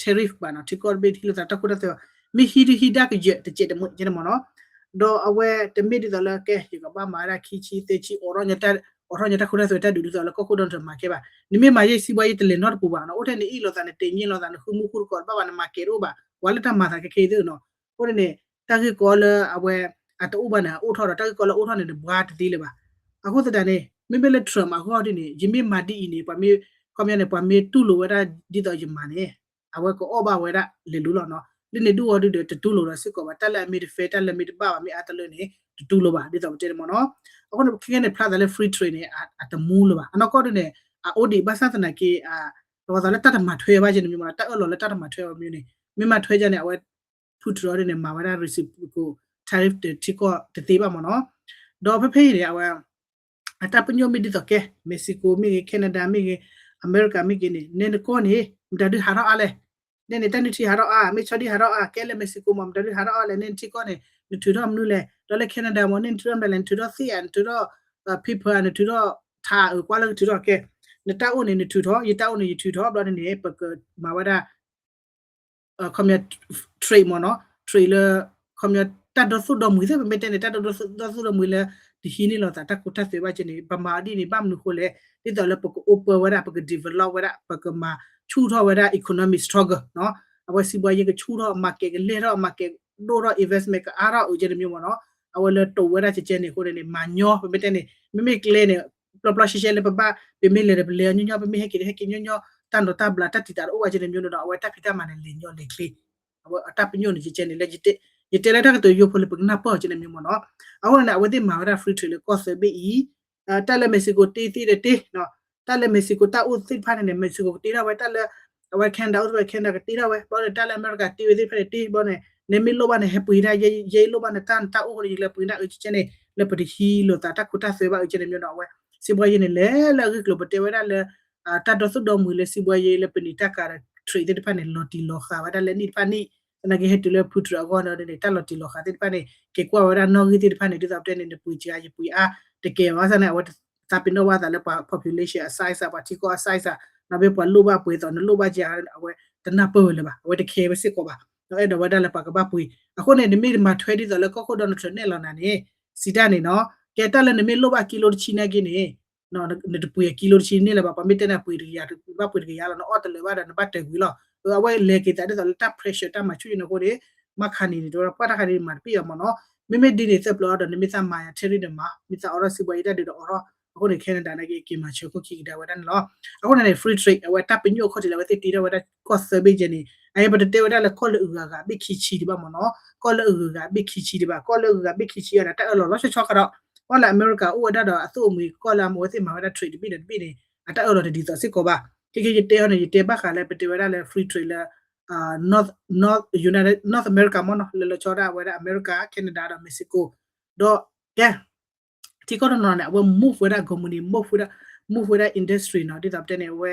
tariff ဘၣ်နီၤ, ထံကီၢ်တဘ့ၣ်တဟံးလိာ်သးတၢ်ခိတၢ်သွဲဘၣ်, မ့ၢ်ဟံးဒုဟံးဒါကယဲၢ်တကဲးတမှဲးကဲန့ၣ်မ့ၢ်နီၤ, ဒီးအဝဲတမ့ၢ်ဒ်သိးလၢ ကဲ ယကဘၣ်မၤဝဲဒၣ်ခံဆံသၢဆံ အိးထီၣ်ညီတၢ်ခိတၢ်သွဲတၢ်ဒုးဒ်သိးလၢကီၢ်ခိၣ် Donald Trump မၤကဲဘၣ်, နမ့ၢ်မၤယဲၢ်စံးဘၣ်ယဲၢ်တလဲၤနီတပူၤဘၣ်နီၤ, အိၣ်ထဲန့ၣ်အ့ၣ်လိာ်သး နတဲညံလိာ်သး နဃုမူဃုတကိးတဘၣ်ဘၣ် နမၤကဲတအိၣ်ဘၣ်, ပှၤလၢတၢ်မၤသးခဲခဲအံၤသ့ၣ်နီၤ, အဃိန့ၣ် တၢ်ဂ့ၢ်ကီလၢအဝဲ အတအိၣ်ဘၣ်န့ၣ် အအိၣ်ထီၣ်ဒီး တၢ်ဂ့ၢ်ကီလၢအအိၣ်ထီၣ်န့ၣ် နဘှါတသ့လၢၤဘၣ်, အဃိသတးန့ၣ် မ့မ့ၢ်လၢ Trump အဂီၢ်ဒ်န့ၣ် ယမ့ၢ်မၤဒ်အံၤန့ၣ် ပှၤမ့ၢ် ခီပညီန့ၣ် ပှၤမ့ၢ်တူၢ်လိာ်ဝဲဒၣ်ဒ်သိးယမၤန့ၣ် အဝဲကအီၣ်ဘၣ်ဝဲဒၣ်လဲၤလိၤလီၤနီၤ, လၢန့ၣ်ဒ်အီၤဒုဒီး တတူၢ်လိာ်ဒီးစ့ၢ်ကီးဘၣ်, တၢ်လၢအမ့ၢ်တ fair တၢ်လၢမ့ၢ်တဘၣ်ဘၣ် မ့ၢ်အါတလၢန့ၣ် တတူၢ်လိာ်ဘၣ် ဒ်သိးပတဲန့ၣ်မ့ၢ်နီၤ, အဃိန့ၣ် ခဲခဲန့ၣ် ဖျါသးလၢ free trade န့ၣ် အတမူလၢၤဘၣ်, အနီၢ်ကီၢ်ဒုန့ၣ် အအိၣ်ဒံး ဘၣ်ဆၣ်သနာ်က့ တဝီသးလၢတၢ်တမၤထွဲဘၣ်ကဲန့ၣ်မ့ၢ်နီၤ, တၢ်အၢၣ်လီၤလၢတၢ်တမၤထွဲဘၣ်မ့ၢ်န့ၣ် မ့ၢ်မၤထွဲကဲန့ၣ် အဝဲ ဖုထြီဒ်န့ၣ် မၤဝဲဒၣ် reciprocal tariff တထံကီၢ်တသ့ဘၣ်မ့ၢ်နီၤ, ဒီးဖဲဖဲအံၤန့ၣ် အဝဲ အတၢ်ပညိၣ်မ့ၢ်ဒ်သိးကဲ Mexico မ့ၢ်ဂ့ၤ Canada မ့ၢ်ဂ့ၤ အမဲရကၤမ့ၢ်ဂ့ၤန့ၣ် နဲနကီၢ်န့ၣ် မတၤဒုဟးထီၣ်အါလဲၣ်, နဲန့ၣ် တၢ်နုၢ်ထံဟးထီၣ်အါ မ့ၢ်ဆီဒံၣ်ဟးထီၣ်အါ ကဲလၢ Mexico မ့ၢ် မတၤဒုဟးထီၣ်အါလဲၣ်, နဲနထံကီၢ်န့ၣ် နထုးထီၣ်မနုၤလဲၣ်, ဒီးလၢ Canada မ့ၢ် နဲနထုးထီၣ်မနုၤလဲၣ်, နထုးထီၣ်သ့ၣ်ဧါ နထုးထီၣ် paper ဧါ နထုးထီၣ်ထးဧါ ကွၢ်လၢကထုးထီၣ်ကဲ, နတၢ်အိၣ်န့ၣ် နထုးထီၣ် ယတၢ်အိၣ်န့ၣ် ယထုးထီၣ် ဘျီန့ၣ်န့ၣ် ပကမၤဝဲဒၣ် ခီပညီ trade မ့ၢ်နီၤ, trade လၢ ခီပညီ တၢ်ဒီသူၣ်ဒီမှံၤသ့ၣ် ပမ့ၢ်တဲန့ၣ် တၢ်ဒီသူၣ်ဒီမှံၤလၢ တဟံးန့ၢ်လိာ်သးတၢ်ခိတၢ်သွဲဘၣ်ကဲန့ၣ် ပမၤအီၤဒ်န့ၣ် ဘၣ်မနုၤဃိလဲၣ်, ဒ်သိးလၢပကအိၣ်ပၢဝဲဒၣ် ပက develop ဝဲဒၣ် ပကမၤဆူၣ်ထီၣ်ဝဲဒၣ် economic stronger နီၤ, အဝဲစံးဘှါယဲကဆူၣ်ထီၣ် market ကလဲၢ်ထီၣ် market ဒိၣ်ထီၣ် investment ကအါထီၣ်အုးကဲန့ၣ်မ့ၢ်မ့ၢ်နီၤ, အဝဲလၢတိာ်ဝဲဒၣ်ကဲန့ၣ်အဃိန့ၣ် မၤညီ ပမ့ၢ်တဲန့ၣ် မ့မ့ၢ်ကျဲန့ၣ် ပျီပျီရှဲရှဲလၢပဘၣ် ပမ့ၢ်လဲၤဒီးပလဲၤညီညီ ပမ့ၢ်ဟဲက့ၤဒီးဟဲက့ၤညီညီ တၢ်နီၤတၢ်ဘျးတၢ်တံာ်တာ်တအိၣ်ဘၣ်ကဲန့ၣ်မ့ၢ်နီၤ အဝဲတၢ်ဖံးတၢ်မၤန့ၣ်လဲၤညီလဲၤချ့, အဝဲအတၢ်ပညိၣ်န့ၣ်ကဲန့ၣ်လၢ ယတဲလၢတၢ်ကတိၤယိဖိလၢပကနၢ်ပၢၢ်အီၤကဲန့ၣ်မ့ၢ်မ့ၢ်နီၤ, အဃိန့ၣ် အဝဲသ့ၣ်မၤဝဲဒၣ် free trade လၢကီၢ်သၢဘ့ၣ်အံၤ, တၢ်လၢ Mexico တ့သ့ဒီးတ့ တၢ်လၢ Mexico တၢ်အိၣ်သ့ၣ်တဖၣ်န့ၣ်န့ၣ် Mexico ကတ့ထီၣ်ဝဲ တၢ်လၢ အဝဲ Canada အိၣ်သ့ၣ်တဖၣ် Canada ကတ့ထီၣ်ဝဲ ဘျီန့ၣ် တၢ်လၢအမဲရကၤတ့ဝဲသ့ၣ်တဖၣ်န့ၣ်တ့ ဘျီန့ၣ် နမ့ၢ်လိၣ်ဘၣ်န့ၣ် ဟဲပှ့ၤဒၣ် ယဲယလိၣ်ဘၣ်န့ၣ် တၢ်နတၢ်အိၣ်ဃိန့ၣ် ယလဲၤပှ့ၤဒၣ်အုးကဲန့ၣ် လၢပတဟံးလိာ်သးတၢ်ခိတၢ်သွဲဘၣ်အုးကဲန့ၣ်မ့ၢ်နီၤ အဝဲ စံးဘှါယဲန့ၣ် လဲၤလၢအဂ့ၢ်ကျိၤ ပတဲဝဲဒၣ်လၢ တၢ်ဒီသူၣ်ဒီမှံၤလၢစံးဘှါယဲလၢပနံာ်တၢ်ကၤဒီး trade သ့ၣ်တဖၣ်န့ၣ် လီၤတံၢ်လီၤဃာ်ဝဲဒၣ်လၢနံၣ်တဖၣ်နံၣ်, သနာ်က့ဟဲတုၤလၢ Putin အဂီၢ်န့ၣ်န့ၣ် တၢ်လီၤတံၢ်လီၤဃာ်သ့ၣ်တဖၣ်န့ၣ် က့ၤကွၢ်ဝဲဒၣ်နီၣ်ဂံၢ်သ့ၣ်တဖၣ်န့ၣ် ဒ်သိးပတဲန့ၣ် နပှ့ၤစှၤယပှ့ၤအါ တကဲဘၣ်ဆၣ်န့ၣ် အဝဲသးပ့ၤနီၣ်ဘၣ်သးလၢပှၤ population အ size ပှၤထံကီၢ်အ size နီၣ်ဘ့ၣ်ပှၤလိၣ်ဘၣ်ပှ့ၤသိး နလိၣ်ဘၣ်ကဲ အဝဲတနၢ်ပၢၢ်ဝဲလၢၤဘၣ်, အဝဲတခဲဝဲစ့ၢ်ကီးဘၣ်, ဒီးအဲၣ်ဒိးဝဲဒၣ်လၢပှၤကဘၣ်ပှ့ၤ, အဃိန့ၣ် နမ့ၢ်တမၤထွဲဒ်သိးလၢကီၢ်ခိၣ် Donald Trump နဲၣ်လီၤနၤန့ၣ် စံးတၢ်န့ၣ်နီၣ်, ကဲတၢ်လၢနမ့ၢ်လိၣ်ဘၣ်ကံလိတဆံနာ်က့န့ၣ် နတပှ့ၤအကံလိတဆံန့ၣ်လၢၤဘၣ်, ပှၤမ့ၢ်တဲနၤပှ့ၤတကယၤ ဘၣ်ပှ့ၤတကယၤလီၤ, နအီၣ်တလၢာ်ဘၣ်ဒီးနဘၣ်တၢ်ကွံာ်လီၤ, အဝဲလဲၤက့ၤသးဒ်သိးလၢတၢ် pressure တၢ်မၤဆူၣ်န့ၣ်အဃိန့ၣ် မၤခးန့ၣ်န့ၣ် တဝဲဒၣ်ပှၢ်တၢ်ခါန့ၣ်မၤတပ့ၢ်အီၤမ့ၢ်နီၣ်, မ့မ့ၢ်ဒ်န့ၣ်သၢပျီဒီး နမ့ၢ်သးမၤယၤ tariff န့ၣ်မၤ, မ့ၢ်သးအိးထီၣ်စံးဘှါအံၤတၢ်ဒုးဒီးအိးထီၣ်, အဃိန့ၣ် Canada နာ်က့ က့ၤမၤဆၢခိၣ်ခံကဒါဝဲဒၣ်န့ၣ်လီၤ. အဃိန့ၣ်န့ၣ် free trade အဝဲတၢ်ပညိၣ်အခီၣ်ထံးလၢအဝဲသ့ၣ်တ့ထီၣ်ဝဲဒၣ်ကီၢ်သၢဘ့ၣ်ကဲန့ၣ် အအံၤပတတဲဝဲဒၣ်လၢကီၢ်လၢအဂၤဂၤဘ့ၣ်ခံဆံဒံးဘၣ်မ့ၢ်နီၣ်, ကီၢ်လၢအဂၤဂၤဘ့ၣ်ခံဆံဒံးဘၣ်, ကီၢ်လၢအဂၤဂၤဘ့ၣ်ခံဆံအံၤန့ၣ် တၢ်အၢၣ်လီၤလီၤဆီဆီခါဒီး ပှၤလၢအမဲရကၤအိၣ်ဝဲဒၣ်ဒီးအသူၣ်အမံၤကီၢ်လၢအဝဲသ့ၣ်မၤဝဲဒၣ် trade တဘ့ၣ်ဒီးတဘ့ၣ်န့ၣ် အတၢ်အၢၣ်လီၤတဒ်သိးစ့ၢ်ကီးဘၣ်. ခဲကဲယတဲအီၤန့ၣ် ယတဲဘၣ်ဃးလၢပတဲဝဲဒၣ်လၢ free trade လၢ North United North America မ့ၢ်နီၣ်, လၢလီၤဆီဒၣ်ဝဲဒၣ်အမဲရကၤ Canada ဒီး Mexico ဒီး ကဲ ထံကီၢ်တနီၤန့ၣ် အဝဲ move ဝဲဒၣ် company, move ဝဲဒၣ် move ဝဲဒၣ် industry နီၣ်, ဒ်သိးပတဲန့ၣ် အဝဲ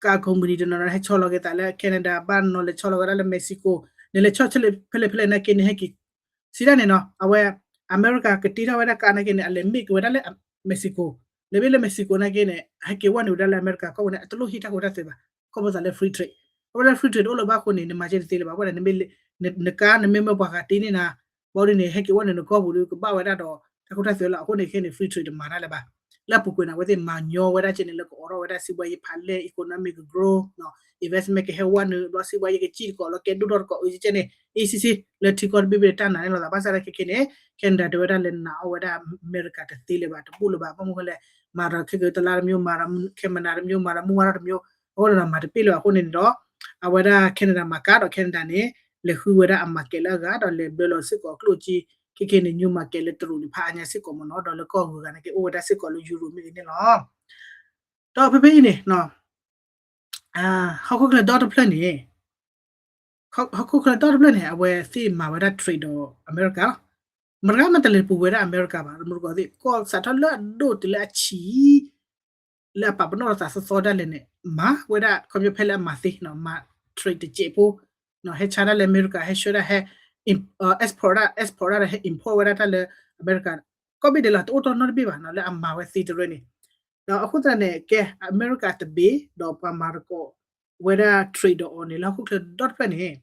က company တနီၤနီၤ ဟဲဆီလီၤက့ၤသးလၢ Canada ဘၣ်နီၤ, လဲၤဆီလီၤဝဲဒၣ်လၢ Mexico, နလဲၤဆီဆၢဖဲလဲၣ်ဖဲလဲၣ်နာ်က့န့ၣ် ဟဲက့ၤ စံးတၢ်န့ၣ်နီၣ်, အဝဲ အမဲရကၤကတ့ထီၣ်ဝဲဒၣ်ကးနာ်က့န့ၣ် အလဲၤမ့ၢ်က့ၤဝဲဒၣ်လၢ Mexico, လဲၤမ့ၢ်လၢ Mexico နာ်က့န့ၣ် ဟဲက့ၤဝဲန့ၣ်ဝဲဒၣ်လၢအမဲရကၤကီၢ်ပူၤန့ၣ် အတလိၣ်ဟံးတၢ်ခိတၢ်သွဲဘၣ်, ခီဖျိသးလၢ free trade, ခီဖျိလၢ free trade တအိၣ်လၢၤဘၣ်အဃိန့ၣ် နမၤကဲတသ့လၢၤဘၣ်, အဃိန့ၣ် နကါ နမ့ၢ်မၢပှၤဂၤတ့န့ၢ်နၤ ဘၣ်ဒ်န့ၣ် ဟဲက့ၤဝဲန့ၣ်နကီၢ်ပူၤဒီး ကဘၣ်ဝဲဒၣ်ဒီးတၢ်ခိတၢ်သွဲလီၤ, အဃိန့ၣ်ခဲန့ၣ် free trade တမၤတၢ်လၢၤဘၣ်. လၢအပူၤကွံာ်န့ၣ် အဝဲသ့ၣ်မၤညီဝဲဒၣ်ကဲန့ၣ် လၢကအိးထီၣ်ဝဲဒၣ်စံးဘှါယဖးလဲၢ် economic growth, investment ကဟဲဝဲန့ၣ် ဘျီစံးဘှါယကစံၣ်တကိး လီၤကဲဒိၣ်ထီၣ်တကိး အကဲန့ၣ် အ့စံစ့ လၢထံကီၢ်တဘ့ၣ်ဘ့ၣ်တၢ်နာ်န့ၣ်လီၤသး ဘၣ်ဆၣ်လၢခဲခဲန့ၣ် Canada တဲဝဲဒၣ်လၢနာ်အီၤဝဲဒၣ်အမဲရကၤတသ့လၢၤဘၣ်, တဘူၣ်လၢၤဘၣ်, ဘၣ်မနုၤဃိလဲၣ်, မၤဒီးခဲကတလါတမျိုး မၤဒီးခဲမနၤတမျိုး မၤဒီးမုၢ်ဝါထီၣ်တမျိုး, အဃိန့ၣ်ဒီး မၤတပ့ၢ်လၢၤဘၣ်အဃိန့ၣ်ဒီး အဝဲဒၣ် Canada မၤကါဒီး Canada န့ၣ် လဲၤဃုဝဲဒၣ်အ market လၢအဂၤ ဒီးလဲၤဘျၢလီၤစ့ၢ်ကီးအကျိၣ်အစ့, ခဲခဲန့ၣ် new market လၢတရူးန့ၣ် ဖးအါညါစ့ၢ်ကီးမ့ၢ်နီၣ်, ဒီးလၢကီၢ်ဂုၤဂၤနာ်က့ အိၣ်ဝဲဒၣ်စ့ၢ်ကီးလၢ Europe မ့ၢ်ဂ့ၤန့ၣ်လီၤ. ဒီးဖဲဖဲအံၤန့ၣ် ဟီၣ်ခိၣ်ချၢဒီတဖျၢၣ်န့ၣ် ဟီၣ်ခိၣ်ချၢဒီတဖျၢၣ်န့ၣ် အဝဲသ့ၣ်မၤဝဲဒၣ် trade ဒီးအမဲရကၤလီၤ. မတၤဂၤမ့ၢ်တလဲၤပူၤဝဲဒၣ်အမဲရကၤဘၣ်, မတၤဂၤသ့ၣ် ကီၢ်စးထီၣ်လၢအဒိၣ်တုၤလၢအဆံး လၢအပာ်ပနီၣ်လီၤသးသီသီဒၣ်လဲာ်န့ၣ် မၤဝဲဒၣ် ခီပညီဖဲလၢအမၤသ့နီၤ မၤ trade တစဲးဖိ ဟဲဆါဒၣ်လၢအမဲရကၤ ဟဲဆှၢဒၣ် ဟဲ export ဒၣ် export ဒၣ်ဒီး ဟဲ import ဝဲဒၣ်တၢ်လၢအမဲရကၤ ကိးဘ့ၣ်ဒဲးလီၤ တအိၣ်တီနီတဘ့ၣ်ဘၣ်နီၤ လၢအမၤဝဲသ့တရၢန့ၣ် ဒီးအဃိသတးန့ၣ် ကဲ အမဲရကၤတဘ့ၣ် ဒီးပှၤမၤသကိးဝဲဒၣ် trade ဒီးအီၤန့ၣ် လၢဟီၣ်ခိၣ်ချၢဒီတဖျၢၣ်န့ၣ်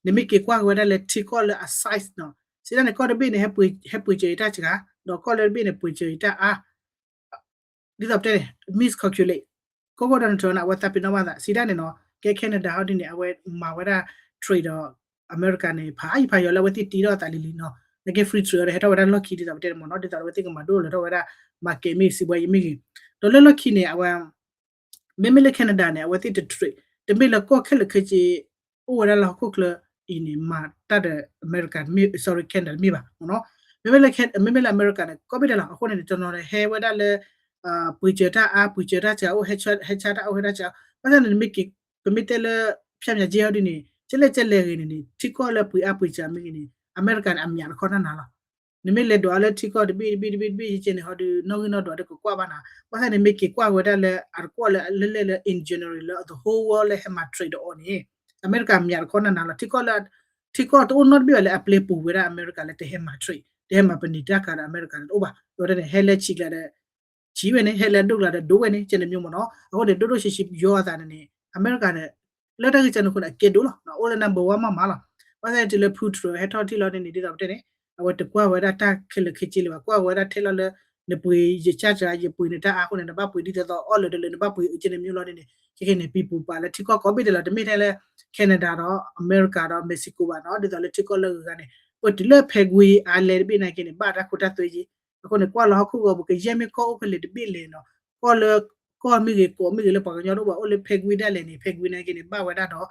နမ့ၢ်က့ၤကွၢ်က့ၤဝဲဒၣ်လၢထံကီၢ်လၢအ size နီၤ စံးဒၣ်န့ၣ် ကီၢ်တဘ့ၣ်န့ၣ် ဟဲပှ့ၤစၢၤယတၢ်စှၤ ဒီးကီၢ်လၢတဘ့ၣ်န့ၣ် ပှ့ၤစၢၤယတၢ်အါ ဒ်သိးပတဲန့ၣ် miscalculate ကီၢ်ခိၣ် Donald Trump န့ၣ် အဝဲသးပ့ၤနီၣ်ဘၣ်သး စံးဒၣ်န့ၣ်နီၤ ကဲ Canada ဟီဒ်န့ၣ် အဝဲမၤဝဲဒၣ် trade ဒီးအမဲရကၤန့ၣ် ဖးယံာ်ဖးယီၤလၢအဝဲသ့ၣ်တ့ထီၣ်အသးလံၤလံၤနီၤ နကဲ free trade ဒီးဟဲထီၣ်ဝဲဒၣ်လီၢ်ခံဒ်သိးပတဲန့ၣ်မ့ၢ်နီၤ ဒ်သိးအဝဲသ့ၣ်ကမၤဒိၣ်လၢထီၣ်ဝဲဒၣ် market မ့ၢ်ဂ့ၤ စံးဘှါယံၤမ့ၢ်ဂ့ၤ ဒီးလၢလီၢ်ခံန့ၣ် အဝဲ မ့မ့ၢ်လၢ Canada န့ၣ် အဝဲသ့ၣ်တ trade တမ့ၢ်လၢကီၢ်ခဲလၢာ်ခဲဆ့ အိၣ်ဝဲဒၣ်လၢဟီၣ်ခိၣ်ချၢအံၤန့ၣ် မၤတၢ်ဒီးအမဲရကၤ sorry Canada တမ့ၢ်ဘၣ်မ့ၢ်နီၤ မ့မ့ၢ်လၢ မ့မ့ၢ်လၢအမဲရကၤန့ၣ် ကိးဘ့ၣ်ဒဲးလီၤ အဃိန့ၣ် တနီၤန့ၣ် ဟဲဝဲဒၣ်လၢ ပှ့ၤစၢၤတၢ်အါ ပှ့ၤစၢၤတၢ်စှၤ အိၣ်ဟဲဆါတၢ်အိၣ်ဟဲတၢ်စှၤ ဘၣ်ဆၣ်န့ၣ် နမ့ၢ်က့ၤ ပမ့ၢ်တဲလၢ ဖၠၣ်မၠၣ်က့ဟီဒ်န့ၣ် ကဲလဲၣ်ကဲလဲၣ်ဂ့ၤန့ၣ်န့ၣ် ထံကီၢ်လၢပှ့ၤအါပှ့ၤစှၤမ့ၢ်ဂ့ၤန့ၣ် အမဲရကၤန့ၣ် အမၠးတခီနၢ်နၤလီၤ နမ့ၢ်လဲၤဒိးအါလၢထံကီၢ်တဘ့ၣ်တဘ့ၣ်တဘ့ၣ်တဘ့ၣ်ယကဲန့ၣ် ဟီဒုး နီၣ်ဂံၢ်နီၣ်ဒွးတကကွၢ်ဘၣ်နၤ ဘၣ်ဆၣ်န့ၣ် မ့ၢ်က့ၤကွၢ်ဝဲဒၣ်လၢ အတကွီၢ်လၢလၢလၢ in general လၢ the whole world လၢဟဲမၤ trade ဒီးအီၤန့ၣ် အမဲရကၤမၠးတခီနၢ်နၤလီၤ ထံကီၢ်လၢ ထံကီၢ်တအိၣ်နီတဘ့ၣ်ဘၣ်လၢအပျဲပူၤဝဲဒၣ်အမဲရကၤလၢတဟဲမၤ trade တဟဲမၤပနံာ်တၢ်ကၤဒီးအမဲရကၤန့ၣ်တအိၣ်ဘၣ် ဒီးန့ၣ် ဟဲလၢဆံးကျါဒီး ဆံးဝဲန့ၣ် ဟဲလၢအဒိၣ်ကျါဒီးဒိၣ်ဝဲန့ၣ် ကဲန့ၣ်မျိုးမ့ၢ်နီၤ အဃိန့ၣ် ဒိၣ်ဒိၣ်ဆံးဆံးယီၤအသးန့ၣ်န့ၣ် အမဲရကၤန့ၣ် လၢတၢ်ဂ့ၢ်ကန့ၣ်အဃိန့ၣ် အကဲဒိၣ်လီၤ အိၣ်လၢ number one မးမးလီၤ ဘၣ်ဆၣ်န့ၣ်တုၤလၢ Putin ဟဲထီၣ်ထံၣ်လီၤန့ၣ်န့ၣ် ဒ်သိးပတဲန့ၣ် အဝဲတကွၢ်ဝဲဒၣ်တၢ်ခဲလၢာ်ခဲဆ့လၢၤဘၣ် ကွၢ်ဝဲဒၣ်ထဲလီၤလၢ နပှ့ၤယကၢ်စှၤ ယပှ့ၤနတၢ်အါအဃိန့ၣ် နဘၣ်ပှ့ၤဒ်သိးသိးအီၣ်လၢာ်တလၢာ် နဘၣ်ပှ့ၤအုးကဲန့ၣ်မျိုးလီၤန့ၣ်န့ၣ် ခဲခဲန့ၣ် ပံၤပူၤပာ်လၢထံကီၢ်ကိးဘ့ၣ်ဒဲးလီၤ တမ့ၢ်ထဲလၢ Canada ဒီးအမဲရကၤဒီး Mexico ဘၣ်နီၤ ဒ်သိးလၢထံကီၢ်လၢအဂၤဂၤန့ၣ် ပတုၤလၢ Paraguay အလဲတဘ့ၣ်နာ်က့န့ၣ် ဘၣ်တၢ်ခိတၢ်သွဲယံၤ အဃိန့ၣ် ကွၢ်လီၤဟီၣ်ခိၣ်ဂီၤပူၤ ကယဲၢ်မ့ၢ်ကီၢ်အိၣ်ဖဲလဲၣ်တဘ့ၣ်လဲၣ်နီၤ ကီၢ်လၢ ကီၢ်မ့ၢ်ဂ့ၤ ကိးမ့ၢ်ဂ့ၤလၢပှၤကညီတအိၣ်ဘၣ် အိၣ်လၢ Paraguay ဒၣ်လဲာ်န့ၣ် Paraguay နာ်က့န့ၣ် ဘၣ်ဝဲဒၣ်ဒီး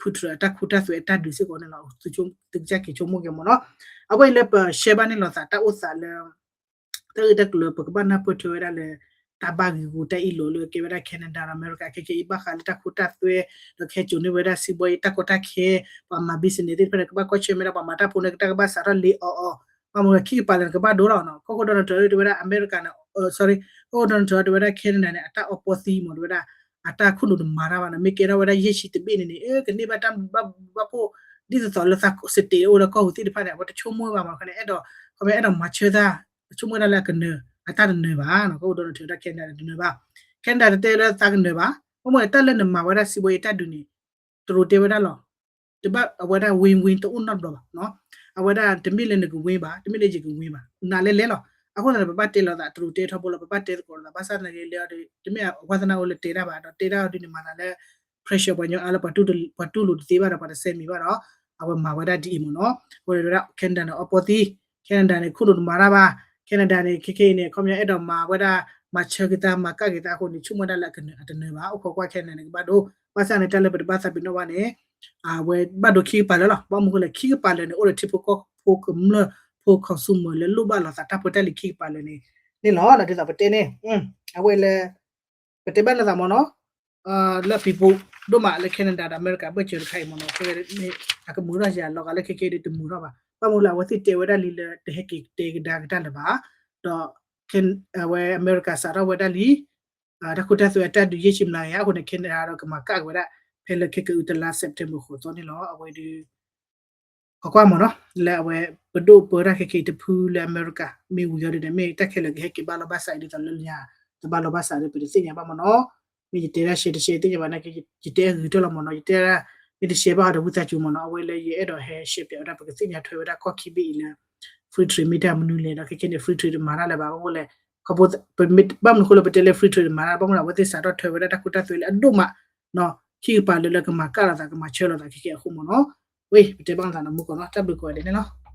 Putin အတၢ်ခိတၢ်သွဲအတၢ်ဒုးစ့ၢ်ကီးန့ၣ်လီၤ သုကစၢ်က့ၤဆိကမိၣ်က့ၤမ့ၢ်နီၤ အဝဲအံၤလၢပ share ဘၣ်န့ၣ်လီၤသးတၢ်အိၣ်သးလၢ တၢ်ဂ့ၢ်တၢ်ကျိၤ ပကဘၣ်နၢ်ပၢၢ်ထွဲဝဲဒၣ်လၢ တၢ်ဘၣ်ဂံာ်ဂူာ်တၢ်အ့ၣ်လိာ်လၢကဲဝဲဒၣ် Canada ဒီး အမဲရကၤ ခဲခဲအံၤ ဘၣ်ဃးလၢတၢ်ခိတၢ်သွဲ ဒီးကဟဲစိာ်န့ၢ်ဝဲဒၣ်စံးဘီအံၤ တၢ်ကီတၢ်ခဲ ပှၤမၤ business သ့ၣ်တဖၣ်န့ၣ် ကဘၣ်ကွၢ်ဆၢၣ်မဲာ်ဒီး ပှၤမၤတၢ်ဖိန့ၣ် တၢ်ကဘၣ်စးထီၣ်လ့အီၤအီၤ ဘၣ်မနုၤလဲၣ် ခံကပၤလၢာ်န့ၣ် ကဘၣ်ဒိလီၤနီၤ ကီၢ်ခိၣ် Donald Trump တဲဝဲဒၣ် အမဲရကၤန့ၣ် sorry ကီၢ်ခိၣ် Donald Trump တဲဝဲဒၣ် Canada န့ၣ် အတၢ်အီပီသံမ့ၢ်တဲဝဲဒၣ် အတၢ်ခိၣ်နူာ်တမၤတၢ်ဘၣ်နီၤ. မ့ၢ်ကဲထီၣ်ဝဲဒၣ်ယဲၢ်ဆံတဘ့ၣ်န့ၣ်န့ၣ် အကန့ၢ်ဘၣ်တၢ်ဘၣ်ဘၣ်ဖှိၣ် ဒ်သိးသိးလၢသးစတ့းအိၣ်လၢကီၢ်ပူၤသ့ၣ်တဖၣ်န့ၣ် အဝဲတဆိကမိၣ်ဘၣ်မး. ခီန့ၣ် အဲၣ်ဒိး ခီမ့ၢ်အဲၣ်ဒိးမၤဆၢတၢ် ဆိကမိၣ်ဝဲဒၣ်လၢအကနၢၤ အတၢ်တနၢၤဘၣ်နီၤ. ကအိၣ်ဒီးနထံၣ်ဝဲဒၣ် Canada န့ၣ် တနၢၤဘၣ်. Canada တတဲလၢသးကနၢၤဘၣ်. ဘၣ်မနုၤလဲၣ် တၢ်လၢနမၤဝဲဒၣ်စံးဘိယ့တၢ်ဒုးန့ၣ် တရူးတဲဝဲဒၣ်လီၤ. တဘၣ်အဝဲဒၣ် win win တအိၣ်နီတဘျီဘၣ်နီၤ. အဝဲဒၣ်တမ့ၢ်လၢနက win ဘၣ်, တမ့ၢ်လၢယက win ဘၣ်, နၤလဲၤလဲၤလီၤ. အဃိသတးန့ၣ် ပဘၣ်တဲလိာ်သး တရူးတဲထီဘိလီၤ, ပဘၣ်တဲသကိးလိာ်သး, ဘၣ်ဆၣ်သနာ်က့လဲၤအီၤဒီး တမ့ၢ်အဝဲသနာ်အိၣ်လၢတဲတၢ်ဘၣ်, ဒီးတဲတၢ်အီၤဒုးန့ၣ် မၤသးလၢ pressure ပှၤကညီအါလၢ ပှၤတူၢ်လိာ်တသ့ဘၣ်ဒီး ပှၤတဆဲးမံၤဘၣ်ဒီး အဝဲမၤဝဲဒၣ်ဒ်အံၤမ့ၢ်နီၤ. အဃိန့ၣ်ဝဲဒၣ် Canada န့ၣ် အီပီသံ, Canada န့ၣ် ခိၣ်နူာ်တမၤတၢ်ဘၣ်, Canada န့ၣ် ခဲခဲအံၤန့ၣ် ခီပညီအဲၣ်ဒိးမၤဝဲဒၣ် မၤဆၢက့ၤသး မၤကၣ်က့ၤသးအဃိန့ၣ် ဆိကမိၣ်ဝဲဒၣ်လၢအကနၢၤအတနၢၤဘၣ်. အိၣ်ခိးကွၢ် Canada န့ၣ် ကဘၣ်ဒိ, ဘၣ်ဆၣ်န့ၣ် တၢ်လၢပတဘၣ်သးပ့ၤနီၣ်ဘၣ်န့ၣ် အဝဲဘၣ်ဒိခံကပၤလၢာ်လီၤ. ဘၣ်မနုၤအဃိလဲၣ် ခံကပၤလၢာ်န့ၣ် အိၣ်ဒီးထံဖိကီၢ်ဖိကမျၢၢ် ဖိ consumer လၢလိၣ်ဘၣ်လိာ်သးတၢ်ဖိတၢ်လံၤခံကပၤလၢာ်န့ၣ်န့ၣ်လီၤ. ဒ်သိးပတဲန့ၣ် အဝဲလၢ ပတဲဘၣ်လိာ်သးမ့ၢ်နီၤ လၢပံၤပူၤဒိၣ်မးလၢ Canada ဒီး America အဘၢၣ်စၢၤတခါအံၤမ့ၢ်နီၤ ခဲအံၤန့ၣ် အကမုာ်ထီၣ်ယၤလီၤဂာ်လၢခဲခဲအံၤဒီးတမုာ်ထီၣ်ဘၣ်. ဘၣ်မနုၤလဲၣ် အဝဲသ့ၣ်တဲဝဲဒၣ်လံလၢတဟဲက့ၤတဲကဒါကတၢၢ်လၢၤဘၣ်. ဒီး အဝဲ America စးထီၣ်ဝဲဒၣ်လံ တၢ်ခိတၢ်သွဲအတၢ်ဒုးယဲၢ်ဆံမျးကယၤအဃိန့ၣ် Canada ဒီးကမၤကၣ်က့ၤဝဲဒၣ် ဖဲလၢခဲကအုတလါ September ဃိးသီန့ၣ်လီၤ. အဝဲဒုး ကကွၢ်မ့ၢ်နီၤ လၢအဝဲပဒိၣ်ပၢတၢ်ခဲခဲအံၤတဖုလၢ America မ့ၢ်ဝံၤအီၤဒုးန့ၣ် မ့ၢ်တၢ်ခဲလၢာ်ကဟဲက့ၤဘၣ်လီၤဘၣ်စးအံၤဒ်သိးလၢညါ တဘၣ်လီၤဘၣ်စးဒီး ပတသ့ၣ်ညါဘၣ်မ့ၢ်နီၤ. မ့ၢ်ယတဲဒၣ် share တ share သ့ၣ်ညါဘၣ်နာ်က့ ယတဲအဂ့ၤတၢၢ်လီၤမ့ၢ်နီၤ. ယတဲဒၣ် မ့ၢ်တ share ဘၣ်အီၤဒီးဝံသးစူၤမ့ၢ်နီၤ. အဝဲလၢယအဲၣ်ဒိးဟဲ share ပၠးဝဲဒၣ် ပကသ့ၣ်ညါထွဲဝဲဒၣ်ကီၢ်ခံဘ့ၣ်အံၤလၢ free trade မ့ၢ်တၢ်မနုၤလဲၣ်ဒီး ခဲခဲန့ၣ် free trade တမၤတၢ်လၢၤဘၣ်. ဘၣ်မနုၤလဲၣ် ဘၣ်မနုၤအဃိလၢပတဲလၢ free trade တမၤတၢ် ဘၣ်မနုၤလဲၣ် အဝဲသ့ၣ်စးထီၣ်ထွဲဝဲဒၣ်တၢ်ခိတၢ်သွဲလၢအဒိၣ်မး ခံကပၤလၢာ်လၢကမၤကၣ်လိာ်သး ကမၤဆၢလိာ်သးခဲခဲအဃိမ့ၢ်နီၤ. ဝ့ၢ် ပတဲဘၣ်လိာ်သးနီၤ မုၢ်ကီၢ်နီၤ တၢ်ဘျုးကိးဂၤဒဲးန့ၣ်လီၤ.